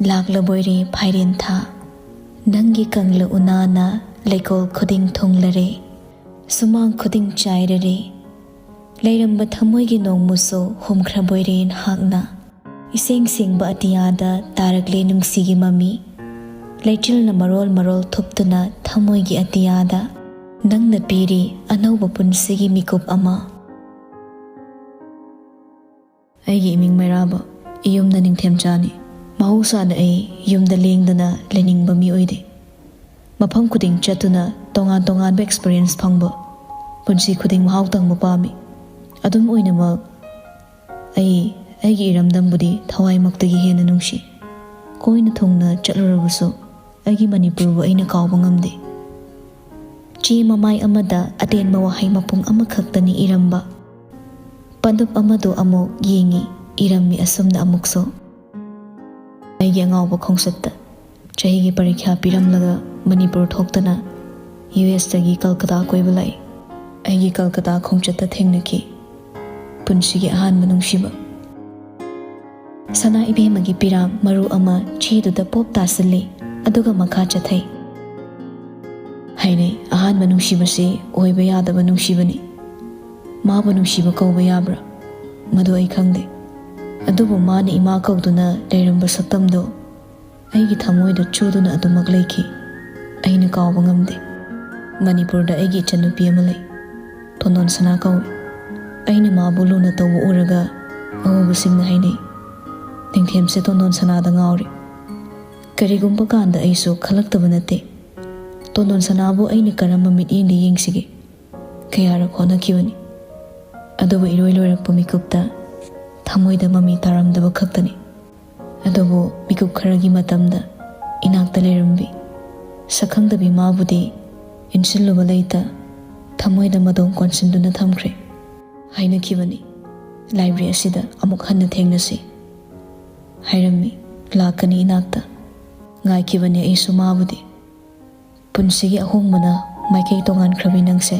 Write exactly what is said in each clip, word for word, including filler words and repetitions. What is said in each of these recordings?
ꯂꯥꯛꯂꯕꯣꯏꯔꯦ ꯐꯥꯏꯔꯦꯟ ꯊꯥ, ꯅꯪꯒꯤ ꯀꯪꯂ ꯎꯅꯥꯅ ꯂꯩꯀꯣꯜ ꯈꯨꯗꯤꯡ ꯊꯨꯡꯂꯔꯦ, ꯁꯨꯃꯥꯡ ꯈꯨꯗꯤꯡ ꯆꯥꯏꯔꯔꯦ꯫ ꯂꯩꯔꯝꯕ ꯊꯃꯣꯏꯒꯤ ꯅꯣꯡꯃꯨꯁꯨ ꯍꯨꯝꯈ꯭ꯔꯕꯣꯏꯔꯦ ꯅꯍꯥꯛꯅ꯫ ꯏꯁꯦꯡ ꯁꯦꯡꯕ ꯑꯇꯤꯌꯥꯗ ꯇꯥꯔꯛꯂꯦ ꯅꯨꯡꯁꯤꯒꯤ ꯃꯃꯤ꯫ ꯂꯩꯆꯤꯜꯅ ꯃꯔꯣꯜ ꯃꯔꯣꯜ ꯊꯨꯞꯇꯨꯅ ꯊꯃꯣꯏꯒꯤ ꯑꯇꯤꯌꯥꯗ ꯅꯪꯅ ꯄꯤꯔꯤ ꯑꯅꯧꯕ ꯄꯨꯟꯁꯤꯒꯤ ꯃꯤꯀꯨꯞ ꯑꯃ꯫ ꯑꯩꯒꯤ ꯏꯃꯤꯡ ꯃꯩꯔꯥꯕ, ꯏꯌꯨꯝꯅ ꯅꯤꯡꯊꯦꯝꯆꯥꯅꯤ꯫ ꯃꯍꯧꯁꯥꯅ ꯑꯩ ꯌꯨꯝꯗ ꯂꯦꯡꯗꯅ ꯂꯩꯅꯤꯡꯕ ꯃꯤ ꯑꯣꯏꯗꯦ꯫ ꯃꯐꯝ ꯈꯨꯗꯤꯡ ꯆꯠꯇꯨꯅ ꯇꯣꯉꯥꯟ ꯇꯣꯉꯥꯟꯕ experience ꯐꯪꯕ, ꯄꯨꯟꯁꯤ ꯈꯨꯗꯤꯡ ꯃꯍꯥꯎ ꯇꯪꯕ ꯄꯥꯝꯃꯤ꯫ ꯑꯗꯨꯝ ꯑꯣꯏꯅꯃꯛ, ꯑꯩ ꯑꯩꯒꯤ ꯏꯔꯝꯗꯝꯕꯨꯗꯤ ꯊꯋꯥꯏꯃꯛꯇꯒꯤ ꯍꯦꯟꯅ ꯅꯨꯡꯁꯤ꯫ ꯀꯣꯏꯅ ꯊꯨꯡꯅ ꯆꯠꯂꯨꯔꯕꯁꯨ ꯑꯩꯒꯤ ꯃꯅꯤꯄꯨꯔꯕꯨ ꯑꯩꯅ ꯀꯥꯎꯕ ꯉꯝꯗꯦ꯫ ꯆꯦ ꯃꯃꯥꯏ ꯑꯃꯗ ꯑꯇꯦꯟꯕ ꯋꯥꯍꯩ ꯃꯄꯨꯡ ꯑꯃꯈꯛꯇꯅꯤ ꯏꯔꯝꯕ꯫ ꯄꯟꯗꯨꯞ ꯑꯃꯗꯨ ꯑꯃꯨꯛ ꯌꯦꯡꯉꯤ, ꯏꯔꯝꯃꯤ ꯑꯁꯨꯝꯅ ꯑꯃꯨꯛꯁꯨ꯫ ꯑꯩꯒꯤ ꯑꯉꯥꯎꯕ ꯈꯣꯡꯆꯠꯇ ꯆꯍꯤꯒꯤ ꯄꯔꯤꯈ꯭ꯌꯥ ꯄꯤꯔꯝꯂꯒ ꯃꯅꯤꯄꯨꯔ ꯊꯣꯛꯇꯅ ꯌꯨ ꯑꯦꯁꯇꯒꯤ ꯀꯜꯀꯇꯥ ꯀꯣꯏꯕ ꯂꯥꯛꯏ꯫ ꯑꯩꯒꯤ ꯀꯜꯀꯇꯥ ꯈꯣꯡꯆꯠꯇ ꯊꯦꯡꯅꯈꯤ ꯄꯨꯟꯁꯤꯒꯤ ꯑꯍꯥꯟꯕ ꯅꯨꯡꯁꯤꯕ꯫ ꯁꯅꯥ ꯏꯕꯦꯝꯃꯒꯤ ꯄꯤꯔꯥꯡ ꯃꯔꯨ ꯑꯃ ꯆꯦꯗꯨꯗ ꯄꯣꯞ ꯇꯥꯁꯤꯜꯂꯤ, ꯑꯗꯨꯒ ꯃꯈꯥ ꯆꯠꯊꯩ꯫ ꯍꯥꯏꯅꯩ, ꯑꯍꯥꯟꯕ ꯅꯨꯡꯁꯤꯕꯁꯤ ꯑꯣꯏꯕ ꯌꯥꯗꯕ ꯅꯨꯡꯁꯤꯕꯅꯤ꯫ ꯃꯥꯕꯨ ꯅꯨꯡꯁꯤꯕ ꯀꯧꯕ ꯌꯥꯕ꯭ꯔꯥ? ꯃꯗꯨ ꯑꯩ ꯈꯪꯗꯦ꯫ ꯑꯗꯨꯕꯨ ꯃꯥꯅ ꯏꯃꯥ ꯀꯧꯗꯨꯅ ꯂꯩꯔꯝꯕ ꯁꯛꯇꯝꯗꯨ ꯑꯩꯒꯤ ꯊꯃꯣꯏꯗ ꯆꯨꯗꯨꯅ ꯑꯗꯨꯃꯛ ꯂꯩꯈꯤ꯫ ꯑꯩꯅ ꯀꯥꯎꯕ ꯉꯝꯗꯦ꯫ ꯃꯅꯤꯄꯨꯔꯗ ꯑꯩꯒꯤ ꯏꯆꯟꯅꯨꯄꯤ ꯑꯃ ꯂꯩ꯫ ꯇꯣꯟꯗꯣꯟ ꯁꯅꯥ ꯀꯧꯏ꯫ ꯑꯩꯅ ꯃꯥꯕꯨ ꯂꯨꯅ ꯇꯧꯕ ꯎꯔꯒ ꯑꯎꯕꯁꯤꯡꯅ ꯍꯥꯏꯅꯩ, "ꯅꯤꯡꯊꯦꯝꯁꯦ ꯇꯣꯟꯗꯣꯟ ꯁꯅꯥꯗ ꯉꯥꯎꯔꯦ꯫" ꯀꯔꯤꯒꯨꯝꯕ ꯀꯥꯟꯗ ꯑꯩꯁꯨ ꯈꯜꯂꯛꯇꯕ ꯅꯠꯇꯦ꯫ ꯇꯣꯟꯗꯣꯟ ꯁꯅꯥꯕꯨ ꯑꯩꯅ ꯀꯔꯝꯕ ꯃꯤꯠꯌꯦꯡꯗ ꯌꯦꯡꯁꯤꯒꯦ? ꯀꯌꯥꯔꯛ ꯍꯣꯠꯅꯈꯤꯕꯅꯤ꯫ ꯑꯗꯨꯕꯨ ꯏꯔꯣꯏ ꯂꯣꯏꯔꯛꯄ ꯃꯤꯀꯨꯞꯇ ꯊꯃꯣꯏꯗ ꯃꯃꯤ ꯇꯥꯔꯝꯗꯕ ꯈꯛꯇꯅꯤ꯫ ꯑꯗꯨꯕꯨ ꯃꯤꯀꯨꯞ ꯈꯔꯒꯤ ꯃꯇꯝꯗ ꯏꯅꯥꯛꯇ ꯂꯩꯔꯝꯕꯤ ꯁꯛꯈꯪꯗꯕꯤ ꯃꯥꯕꯨꯗꯤ ꯏꯟꯁꯤꯜꯂꯨꯕ ꯂꯩꯇ ꯊꯃꯣꯏꯗ ꯃꯗꯣꯝ ꯀꯣꯟꯁꯤꯟꯗꯨꯅ ꯊꯝꯈ꯭ꯔꯦ꯫ ꯍꯥꯏꯅꯈꯤꯕꯅꯤ, "ꯂꯥꯏꯕ꯭ꯔꯦꯔꯤ ꯑꯁꯤꯗ ꯑꯃꯨꯛ ꯍꯟꯅ ꯊꯦꯡꯅꯁꯤ" ꯍꯥꯏꯔꯝꯃꯤ꯫ ꯂꯥꯛꯀꯅꯤ ꯏꯅꯥꯛꯇ꯫ ꯉꯥꯏꯈꯤꯕꯅꯤ ꯑꯩꯁꯨ ꯃꯥꯕꯨꯗꯤ꯫ ꯄꯨꯟꯁꯤꯒꯤ ꯑꯍꯣꯡꯕꯅ ꯃꯥꯏꯀꯩ ꯇꯣꯉꯥꯟꯈ꯭ꯔꯕꯤ ꯅꯪꯁꯦ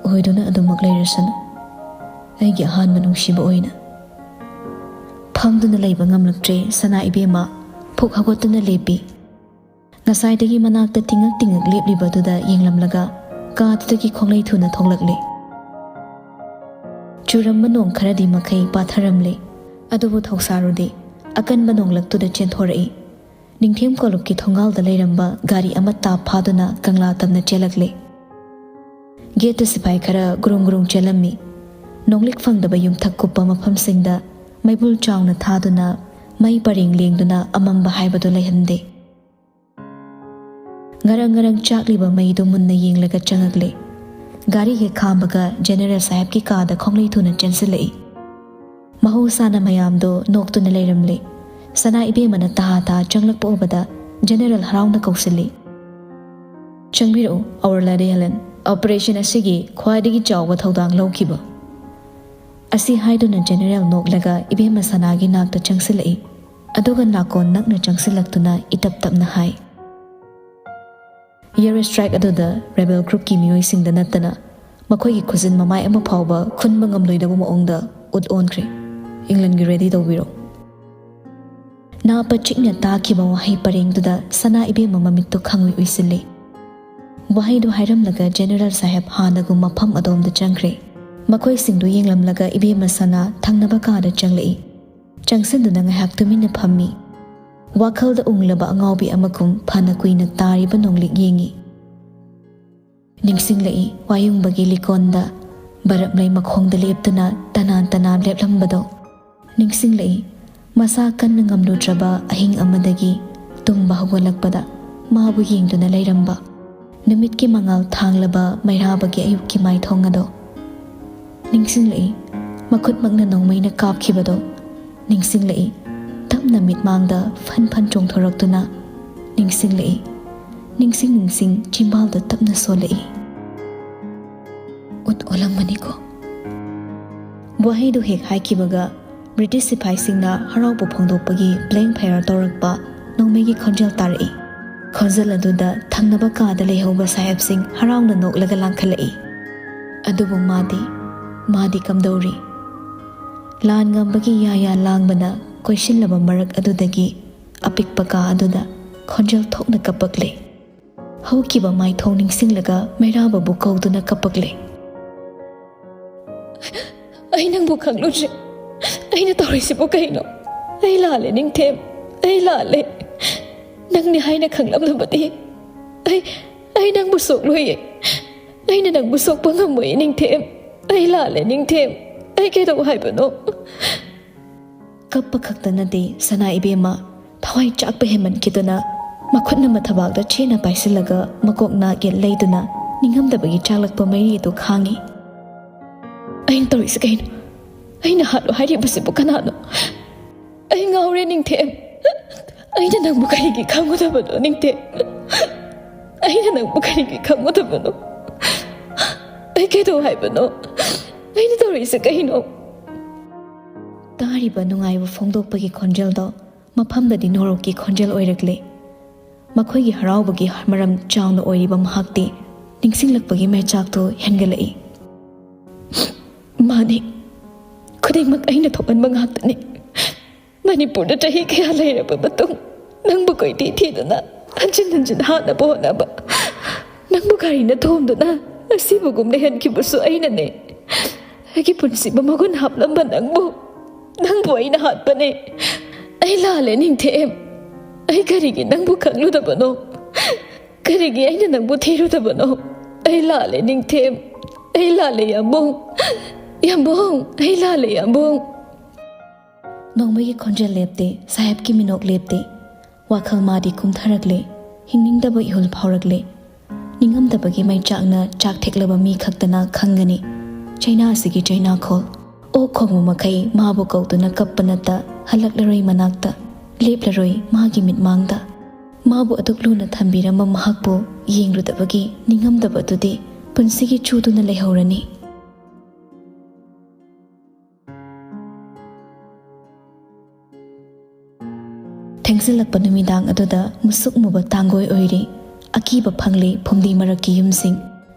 ꯑꯣꯏꯗꯨꯅ ꯑꯗꯨꯃꯛ ꯂꯩꯔꯁꯅꯨ, ꯑꯩꯒꯤ ꯑꯍꯥꯟꯕ ꯅꯨꯡꯁꯤꯕ ꯑꯣꯏꯅ꯫ ꯐꯝꯗꯨꯅ ꯂꯩꯕ ꯉꯝꯂꯛꯇ꯭ꯔꯦ ꯁꯅꯥ ꯏꯕꯦꯝꯃ, ꯐꯨꯛ ꯍꯧꯒꯠꯇꯨꯅ ꯂꯦꯞꯄꯤ꯫ ꯉꯁꯥꯏꯗꯒꯤ ꯃꯅꯥꯛꯇ ꯇꯤꯡꯉꯛ ꯇꯤꯡꯉꯛ ꯂꯦꯞꯂꯤꯕꯗꯨꯗ ꯌꯦꯡꯂꯝꯂꯒ ꯀꯥꯗꯨꯗꯒꯤ ꯈꯣꯡꯂꯩ ꯊꯨꯅ ꯊꯣꯛꯂꯛꯂꯦ꯫ ꯆꯨꯔꯝꯕ ꯅꯣꯡ ꯈꯔꯗꯤ ꯃꯈꯩ ꯄꯥꯊꯔꯝꯂꯦ꯫ ꯑꯗꯨꯕꯨ ꯊꯧꯁꯥꯔꯨꯗꯦ꯫ ꯑꯀꯟꯕ ꯅꯣꯡꯂꯛꯇꯨꯗ ꯆꯦꯟꯊꯣꯔꯛꯏ꯫ ꯅꯤꯡꯊꯦꯝ ꯀꯣꯂꯨꯞꯀꯤ ꯊꯣꯡꯒꯥꯜꯗ ꯂꯩꯔꯝꯕ ꯒꯥꯔꯤ ꯑꯃ ꯇꯥꯞ ꯐꯥꯗꯨꯅ ꯀꯪꯂꯥ ꯇꯝꯅ ꯆꯦꯜꯂꯛꯂꯦ꯫ ꯒꯦꯠꯇ ꯁꯤꯐꯥꯏ ꯈꯔ ꯒꯨꯔꯨꯡ ꯒꯨꯔꯨꯡ ꯆꯦꯜꯂꯝꯃꯤ꯫ ꯅꯣꯡꯂꯤꯛ ꯐꯪꯗꯕ ꯌꯨꯝꯊꯛ ꯀꯨꯞꯄ ꯃꯐꯝꯁꯤꯡꯗ ꯃꯩꯕꯨꯜ ꯆꯥꯎꯅ ꯊꯥꯗꯨꯅ ꯃꯩ ꯄꯔꯦꯡ ꯂꯦꯡꯗꯨꯅ ꯑꯃꯝꯕ ꯍꯥꯏꯕꯗꯨ ꯂꯩꯍꯟꯗꯦ꯫ ꯉꯔꯪ ꯉꯔꯪ ꯆꯥꯛꯂꯤꯕ ꯃꯩꯗꯨ ꯃꯨꯟꯅ ꯌꯦꯡꯂꯒ ꯆꯪꯉꯛꯂꯦ꯫ ꯒꯥꯔꯤ ꯍꯦꯛ ꯈꯥꯝꯕꯒ ꯖꯦꯅꯦꯔꯦꯜ ꯁꯥꯍꯦꯕꯀꯤ ꯀꯥꯗ ꯈꯣꯡꯂꯩ ꯊꯨꯅ ꯆꯦꯟꯁꯤꯜꯂꯛꯏ꯫ ꯃꯍꯧꯁꯥꯅ ꯃꯌꯥꯝꯗꯣ ꯅꯣꯛꯇꯨꯅ ꯂꯩꯔꯝꯂꯦ꯫ ꯁꯅꯥ ꯏꯕꯦꯝꯃꯅ ꯇꯍꯥ ꯇꯍꯥ ꯆꯪꯂꯛꯄ ꯎꯕꯗ ꯖꯦꯅꯦꯔꯦꯜ ꯍꯔꯥꯎꯅ ꯀꯧꯁꯤꯜꯂꯤ꯫ "ꯆꯪꯕꯤꯔꯛꯎ, Our Lady Helen, operation ꯑꯁꯤꯒꯤ ꯈ꯭ꯋꯥꯏꯗꯒꯤ ꯆꯥꯎꯕ ꯊꯧꯗꯥꯡ ꯂꯧꯈꯤꯕ꯫" ꯑꯁꯤ ꯍꯥꯏꯗꯨꯅ ꯖꯦꯅꯦꯔꯦꯜ ꯅꯣꯛꯂꯒ ꯏꯕꯦꯝꯃ ꯁꯅꯥꯒꯤ ꯅꯥꯛꯇ ꯆꯪꯁꯤꯜꯂꯛꯏ꯫ ꯑꯗꯨꯒ ꯅꯥꯀꯣꯟ ꯅꯛꯅ ꯆꯪꯁꯤꯜꯂꯛꯇꯨꯅ ꯏꯇꯞ ꯇꯞꯅ ꯍꯥꯏ, "Air strike ꯑꯗꯨꯗ rebel groupꯀꯤ ꯃꯤꯑꯣꯏꯁꯤꯡꯗ ꯅꯠꯇꯅ ꯃꯈꯣꯏꯒꯤ ꯈꯨꯖꯤꯟ ꯃꯃꯥꯏ ꯑꯃ ꯐꯥꯎꯕ ꯈꯨꯟꯕ ꯉꯝꯂꯣꯏꯗꯕ ꯃꯑꯣꯡꯗ ꯎꯠ ꯑꯣꯟꯈ꯭ꯔꯦ꯫ ꯏꯪꯂꯟꯒꯤ ready ꯇꯧꯕꯤꯔꯣ꯫" ꯅꯥ ꯄꯆꯤꯛꯅ ꯇꯥꯈꯤꯕ ꯋꯥꯍꯩ ꯄꯔꯦꯡꯗꯨꯗ ꯁꯅꯥ ꯏꯕꯦꯝꯃ ꯃꯃꯤꯠꯇꯨ ꯈꯪꯎꯏ ꯎꯏꯁꯤꯜꯂꯤ꯫ ꯋꯥꯍꯩꯗꯨ ꯍꯥꯏꯔꯝꯂꯒ ꯖꯦꯅꯦꯔꯦꯜ ꯁꯥꯍꯦꯕ ꯍꯥꯟꯅꯒꯨꯝ ꯃꯐꯝ ꯑꯗꯣꯝꯗ ꯆꯪꯈ꯭ꯔꯦ꯫ ꯃꯈꯣꯏꯁꯤꯡꯗꯨ ꯌꯦꯡꯂꯝꯂꯒ ꯏꯕꯦꯝꯃ ꯁꯅꯥ ꯊꯪꯅꯕ ꯀꯥꯗ ꯆꯪꯂꯛꯏ꯫ ꯆꯪꯁꯤꯟꯗꯨꯅ ꯉꯥꯏꯍꯥꯛ ꯇꯨꯃꯤꯟꯅ ꯐꯝꯃꯤ꯫ ꯋꯥꯈꯜꯗ ꯎꯪꯂꯕ ꯑꯉꯥꯎꯕꯤ ꯑꯃꯒꯨꯝ ꯐꯅ ꯀꯨꯏꯅ ꯇꯥꯔꯤꯕ ꯅꯣꯡꯂꯤꯛ ꯌꯦꯡꯉꯤ꯫ ꯅꯤꯡꯁꯤꯡꯂꯛꯏ ꯋꯥꯌꯨꯡꯕꯒꯤ ꯂꯤꯀꯣꯟꯗ ꯕꯔꯞ ꯂꯩ ꯃꯈꯣꯡꯗ ꯂꯦꯞꯇꯨꯅ ꯇꯅꯥꯟ ꯇꯅꯥꯟ ꯂꯦꯞꯂꯝꯕꯗꯣ꯫ ꯅꯤꯡꯁꯤꯡꯂꯛꯏ ꯃꯁꯥ ꯀꯟꯅ ꯉꯝꯂꯨꯗ꯭ꯔꯕ ꯑꯍꯤꯡ ꯑꯃꯗꯒꯤ ꯇꯨꯝꯕ ꯍꯧꯒꯠꯂꯛꯄꯗ ꯃꯥꯕꯨ ꯌꯦꯡꯗꯨꯅ ꯂꯩꯔꯝꯕ ꯅꯨꯃꯤꯠꯀꯤ ꯃꯉꯥꯜ ꯊꯥꯡꯂꯕ ꯃꯩꯔꯥꯕꯒꯤ ꯑꯌꯨꯛꯀꯤ ꯃꯥꯏꯊꯣꯡ ꯑꯗꯣ꯫ ꯅꯤꯡꯁꯤꯡꯂꯛꯏ ꯃꯈꯨꯠꯃꯛꯅ ꯅꯣꯡꯃꯩꯅ ꯀꯥꯞꯈꯤꯕꯗꯣ꯫ ꯅꯤꯡꯁꯤꯡꯂꯛꯏ ꯇꯞꯅ ꯃꯤꯠꯃꯥꯡꯗ ꯐꯟ ꯐꯟ ꯆꯣꯡꯊꯣꯔꯛꯇꯨꯅ꯫ ꯅꯤꯡꯁꯤꯡꯂꯛꯏ ꯅꯤꯡꯁꯤꯡ ꯅꯤꯡꯁꯤꯡ ꯆꯤꯝꯕꯥꯜꯗ ꯇꯞꯅ ꯁꯣꯜꯂꯛꯏ꯫ "ꯎꯠ ꯑꯣꯜꯂꯝꯕꯅꯤꯀꯣ꯫" ꯋꯥꯍꯩꯗꯨ ꯍꯦꯛ ꯍꯥꯏꯈꯤꯕꯒ ꯕ꯭ꯔꯤꯇꯤꯁ ꯁꯤꯐꯥꯏꯁꯤꯡꯅ ꯍꯔꯥꯎꯕ ꯐꯣꯡꯗꯣꯛꯄꯒꯤ blank fire ꯇꯧꯔꯛꯄ ꯅꯣꯡꯃꯩꯒꯤ ꯈꯣꯟꯖꯦꯜ ꯇꯥꯔꯛꯏ꯫ ꯈꯣꯟꯖꯦꯜ ꯑꯗꯨꯗ ꯊꯪꯅꯕ ꯀꯥꯗ ꯂꯩꯍꯧꯕ ꯁꯥꯍꯦꯕꯁꯤꯡ ꯍꯔꯥꯎꯅ ꯅꯣꯛꯂꯒ ꯂꯥꯡꯈꯠꯂꯛꯏ꯫ ꯑꯗꯨꯕꯨ ꯃꯥꯗꯤ, ꯃꯥꯗꯤ ꯀꯝꯗꯧꯔꯤ? ꯂꯥꯟ ꯉꯝꯕꯒꯤ ꯌꯥ ꯌꯥ ꯂꯥꯡꯕꯅ ꯀꯣꯏꯁꯤꯜꯂꯕ ꯃꯔꯛ ꯑꯗꯨꯗꯒꯤ ꯑꯄꯤꯛꯄ ꯀꯥ ꯑꯗꯨꯗ ꯈꯣꯟꯖꯦꯜ ꯊꯣꯛꯅ ꯀꯞꯄꯛꯂꯦ꯫ ꯍꯧꯈꯤꯕ ꯃꯥꯏꯊꯣꯡ ꯅꯤꯡꯁꯤꯡꯂꯒ ꯃꯩꯔꯥꯕꯕꯨ ꯀꯧꯗꯨꯅ ꯀꯞꯄꯛꯂꯦ꯫ "ꯑꯩ ꯅꯪꯕꯨ ꯈꯪꯂꯨꯗ꯭ꯔꯦ꯫ ꯑꯩꯅ ꯇꯧꯔꯤꯁꯤꯕꯨ ꯀꯩꯅꯣ? ꯑꯩ ꯂꯥꯜꯂꯦ, ꯅꯤꯡꯊꯦꯝ꯫ ꯑꯩ ꯂꯥꯜꯂꯦ꯫ ꯅꯪꯅꯤ ꯍꯥꯏꯅ ꯈꯪꯂꯝꯂꯕꯗꯤ ꯑꯩ, ꯑꯩ ꯅꯪꯕꯨ ꯁꯣꯛꯂꯣꯏꯌꯦ꯫ ꯑꯩꯅ ꯅꯪꯕꯨ ꯁꯣꯛꯄ ꯉꯝꯃꯣꯏꯌꯦ, ꯅꯤꯡꯊꯦꯝ꯫ ꯑꯩ ꯂꯥꯜꯂꯦ, ꯅꯤꯡꯊꯦꯝ꯫ ꯑꯩ ꯀꯩꯗꯧ ꯍꯥꯏꯕꯅꯣ?" ꯀꯞꯄ ꯈꯛꯇ ꯅꯠꯇꯦ ꯁꯅꯥ ꯏꯕꯦꯝꯃ, ꯊꯋꯥꯏ ꯆꯥꯛꯄ ꯍꯦꯟꯃꯟꯈꯤꯗꯨꯅ ꯃꯈꯨꯠꯅ ꯃꯊꯕꯥꯛꯇ ꯆꯦꯠꯅ ꯄꯥꯏꯁꯤꯜꯂꯒ ꯃꯀꯣꯛ ꯅꯥꯒꯦ ꯂꯩꯗꯨꯅ ꯅꯤꯡꯉꯝꯗꯕꯒꯤ ꯆꯥꯛꯂꯛꯄ ꯃꯩꯔꯤ ꯑꯗꯨ ꯈꯥꯡꯉꯤ꯫ "ꯑꯩꯅ ꯇꯧꯔꯤꯁꯤ ꯀꯩꯅꯣ? ꯑꯩꯅ ꯍꯥꯠꯂꯣ ꯍꯥꯏꯔꯤꯕꯁꯤꯕꯨ ꯀꯅꯥꯅꯣ? ꯑꯩ ꯉꯥꯎꯔꯦ, ꯅꯤꯡꯊꯦꯝ꯫ ꯑꯩꯅ ꯅꯪꯕꯨ ꯀꯔꯤꯒꯤ ꯈꯪꯒꯗꯕꯅꯣ, ꯅꯤꯡꯊꯦꯝ? ꯑꯩꯅ ꯅꯪꯕꯨ ꯀꯔꯤꯒꯤ ꯈꯪꯒꯗꯕꯅꯣ? ꯑꯩ ꯀꯩꯗꯧ ꯍꯥꯏꯕꯅꯣ? ꯑꯩꯅ ꯇꯧꯔꯤꯁꯤ ꯀꯩꯅꯣ?" ꯇꯥꯔꯤꯕ ꯅꯨꯡꯉꯥꯏꯕ ꯐꯣꯡꯗꯣꯛꯄꯒꯤ ꯈꯣꯟꯖꯦꯜꯗꯣ ꯃꯐꯝꯗꯗꯤ ꯅꯣꯔꯣꯛꯀꯤ ꯈꯣꯟꯖꯦꯜ ꯑꯣꯏꯔꯛꯂꯦ꯫ ꯃꯈꯣꯏꯒꯤ ꯍꯔꯥꯎꯕꯒꯤ ꯃꯔꯝ ꯆꯥꯎꯅ ꯑꯣꯏꯔꯤꯕ ꯃꯍꯥꯛꯇꯤ ꯅꯤꯡꯁꯤꯡꯂꯛꯄꯒꯤ ꯃꯩꯆꯥꯛꯇꯨ ꯍꯦꯟꯒꯠꯂꯛꯏ꯫ "ꯃꯥꯅꯤ, ꯈꯨꯗꯤꯡꯃꯛ ꯑꯩꯅ ꯊꯣꯛꯍꯟꯕ ꯉꯥꯛꯇꯅꯤ꯫ ꯃꯅꯤꯄꯨꯔꯗ ꯆꯍꯤ ꯀꯌꯥ ꯂꯩꯔꯕ ꯃꯇꯨꯡ ꯅꯪꯕꯨ ꯀꯣꯏꯊꯤ ꯊꯤꯗꯨꯅ ꯍꯟꯖꯤꯟ ꯍꯟꯖꯤꯟ ꯍꯥꯠꯅꯕ ꯍꯣꯠꯅꯕ, ꯅꯪꯕꯨ ꯒꯥꯔꯤꯅ ꯊꯣꯝꯗꯨꯅ ꯑꯁꯤꯕꯒꯨꯝ ꯂꯩꯍꯟꯈꯤꯕꯁꯨ ꯑꯩꯅꯅꯦ꯫ ꯑꯩꯒꯤ ꯄꯨꯟꯁꯤꯕꯨ ꯃꯒꯨꯟ ꯍꯥꯞꯂꯝꯕ ꯅꯪꯕꯨ, ꯅꯪꯕꯨ ꯑꯩꯅ ꯍꯥꯠꯄꯅꯦ꯫ ꯑꯩ ꯂꯥꯜꯂꯦ, ꯅꯤꯡꯊꯦꯝ꯫ ꯑꯩ ꯀꯔꯤꯒꯤ ꯅꯪꯕꯨ ꯈꯪꯂꯨꯗꯕꯅꯣ? ꯀꯔꯤꯒꯤ ꯑꯩꯅ ꯅꯪꯕꯨ ꯊꯤꯔꯨꯗꯕꯅꯣ? ꯑꯩ ꯂꯥꯜꯂꯦ, ꯅꯤꯡꯊꯦꯝ꯫ ꯑꯩ ꯂꯥꯜꯂꯦ, ꯌꯥꯝꯕꯨꯡ꯫ ꯌꯥꯝꯕꯨꯡ, ꯑꯩ ꯂꯥꯜꯂꯦ, ꯌꯥꯝꯕꯨꯡ꯫" ꯅꯣꯡꯃꯒꯤ ꯈꯣꯟꯖꯦꯜ ꯂꯦꯞꯇꯦ, ꯁꯥꯍꯦꯕꯀꯤ ꯃꯤꯅꯣꯛ ꯂꯦꯞꯇꯦ꯫ ꯋꯥꯈꯜ ꯃꯥꯗꯤ ꯀꯨꯝꯊꯔꯛꯂꯦ, ꯍꯤꯡꯅꯤꯡꯗꯕ ꯏꯍꯨꯜ ꯐꯥꯎꯔꯛꯂꯦ꯫ ꯅꯤꯡꯉꯝꯗꯕꯒꯤ ꯃꯩꯆꯥꯛꯅ ꯆꯥꯛ ꯊꯦꯛꯂꯕ ꯃꯤ ꯈꯛꯇꯅ ꯈꯪꯒꯅꯤ ꯆꯩꯅꯥ ꯑꯁꯤꯒꯤ ꯆꯩꯅꯥꯈꯣꯜ꯫ ꯑꯣꯛ ꯈꯣꯡꯕ ꯃꯈꯩ ꯃꯥꯕꯨ ꯀꯧꯗꯨꯅ ꯀꯞꯄ ꯅꯠꯇ ꯍꯜꯂꯛꯂꯔꯣꯏ ꯃꯅꯥꯛꯇ, ꯂꯦꯞꯂꯔꯣꯏ ꯃꯥꯒꯤ ꯃꯤꯠꯃꯥꯡꯗ꯫ ꯃꯥꯕꯨ ꯑꯗꯨꯛ ꯂꯨꯅ ꯊꯝꯕꯤꯔꯝꯕ ꯃꯍꯥꯛꯄꯨ ꯌꯦꯡꯂꯨꯗꯕꯒꯤ ꯅꯤꯡꯉꯝꯗꯕ ꯑꯗꯨꯗꯤ ꯄꯨꯟꯁꯤꯒꯤ ꯆꯨꯗꯨꯅ ꯂꯩꯍꯧꯔꯅꯤ꯫ ꯊꯦꯡꯖꯤꯜꯂꯛꯄ ꯅꯨꯃꯤꯗꯥꯡ ꯑꯗꯨꯗ ꯃꯨꯁꯨꯛ ꯃꯨꯕ ꯇꯥꯡꯒꯣꯏ ꯑꯣꯏꯔꯤ꯫ ꯑꯀꯤꯕ ꯐꯪꯂꯤ ꯐꯨꯝꯗꯤ ꯃꯔꯛꯀꯤ ꯌꯨꯝꯁꯤꯡ꯫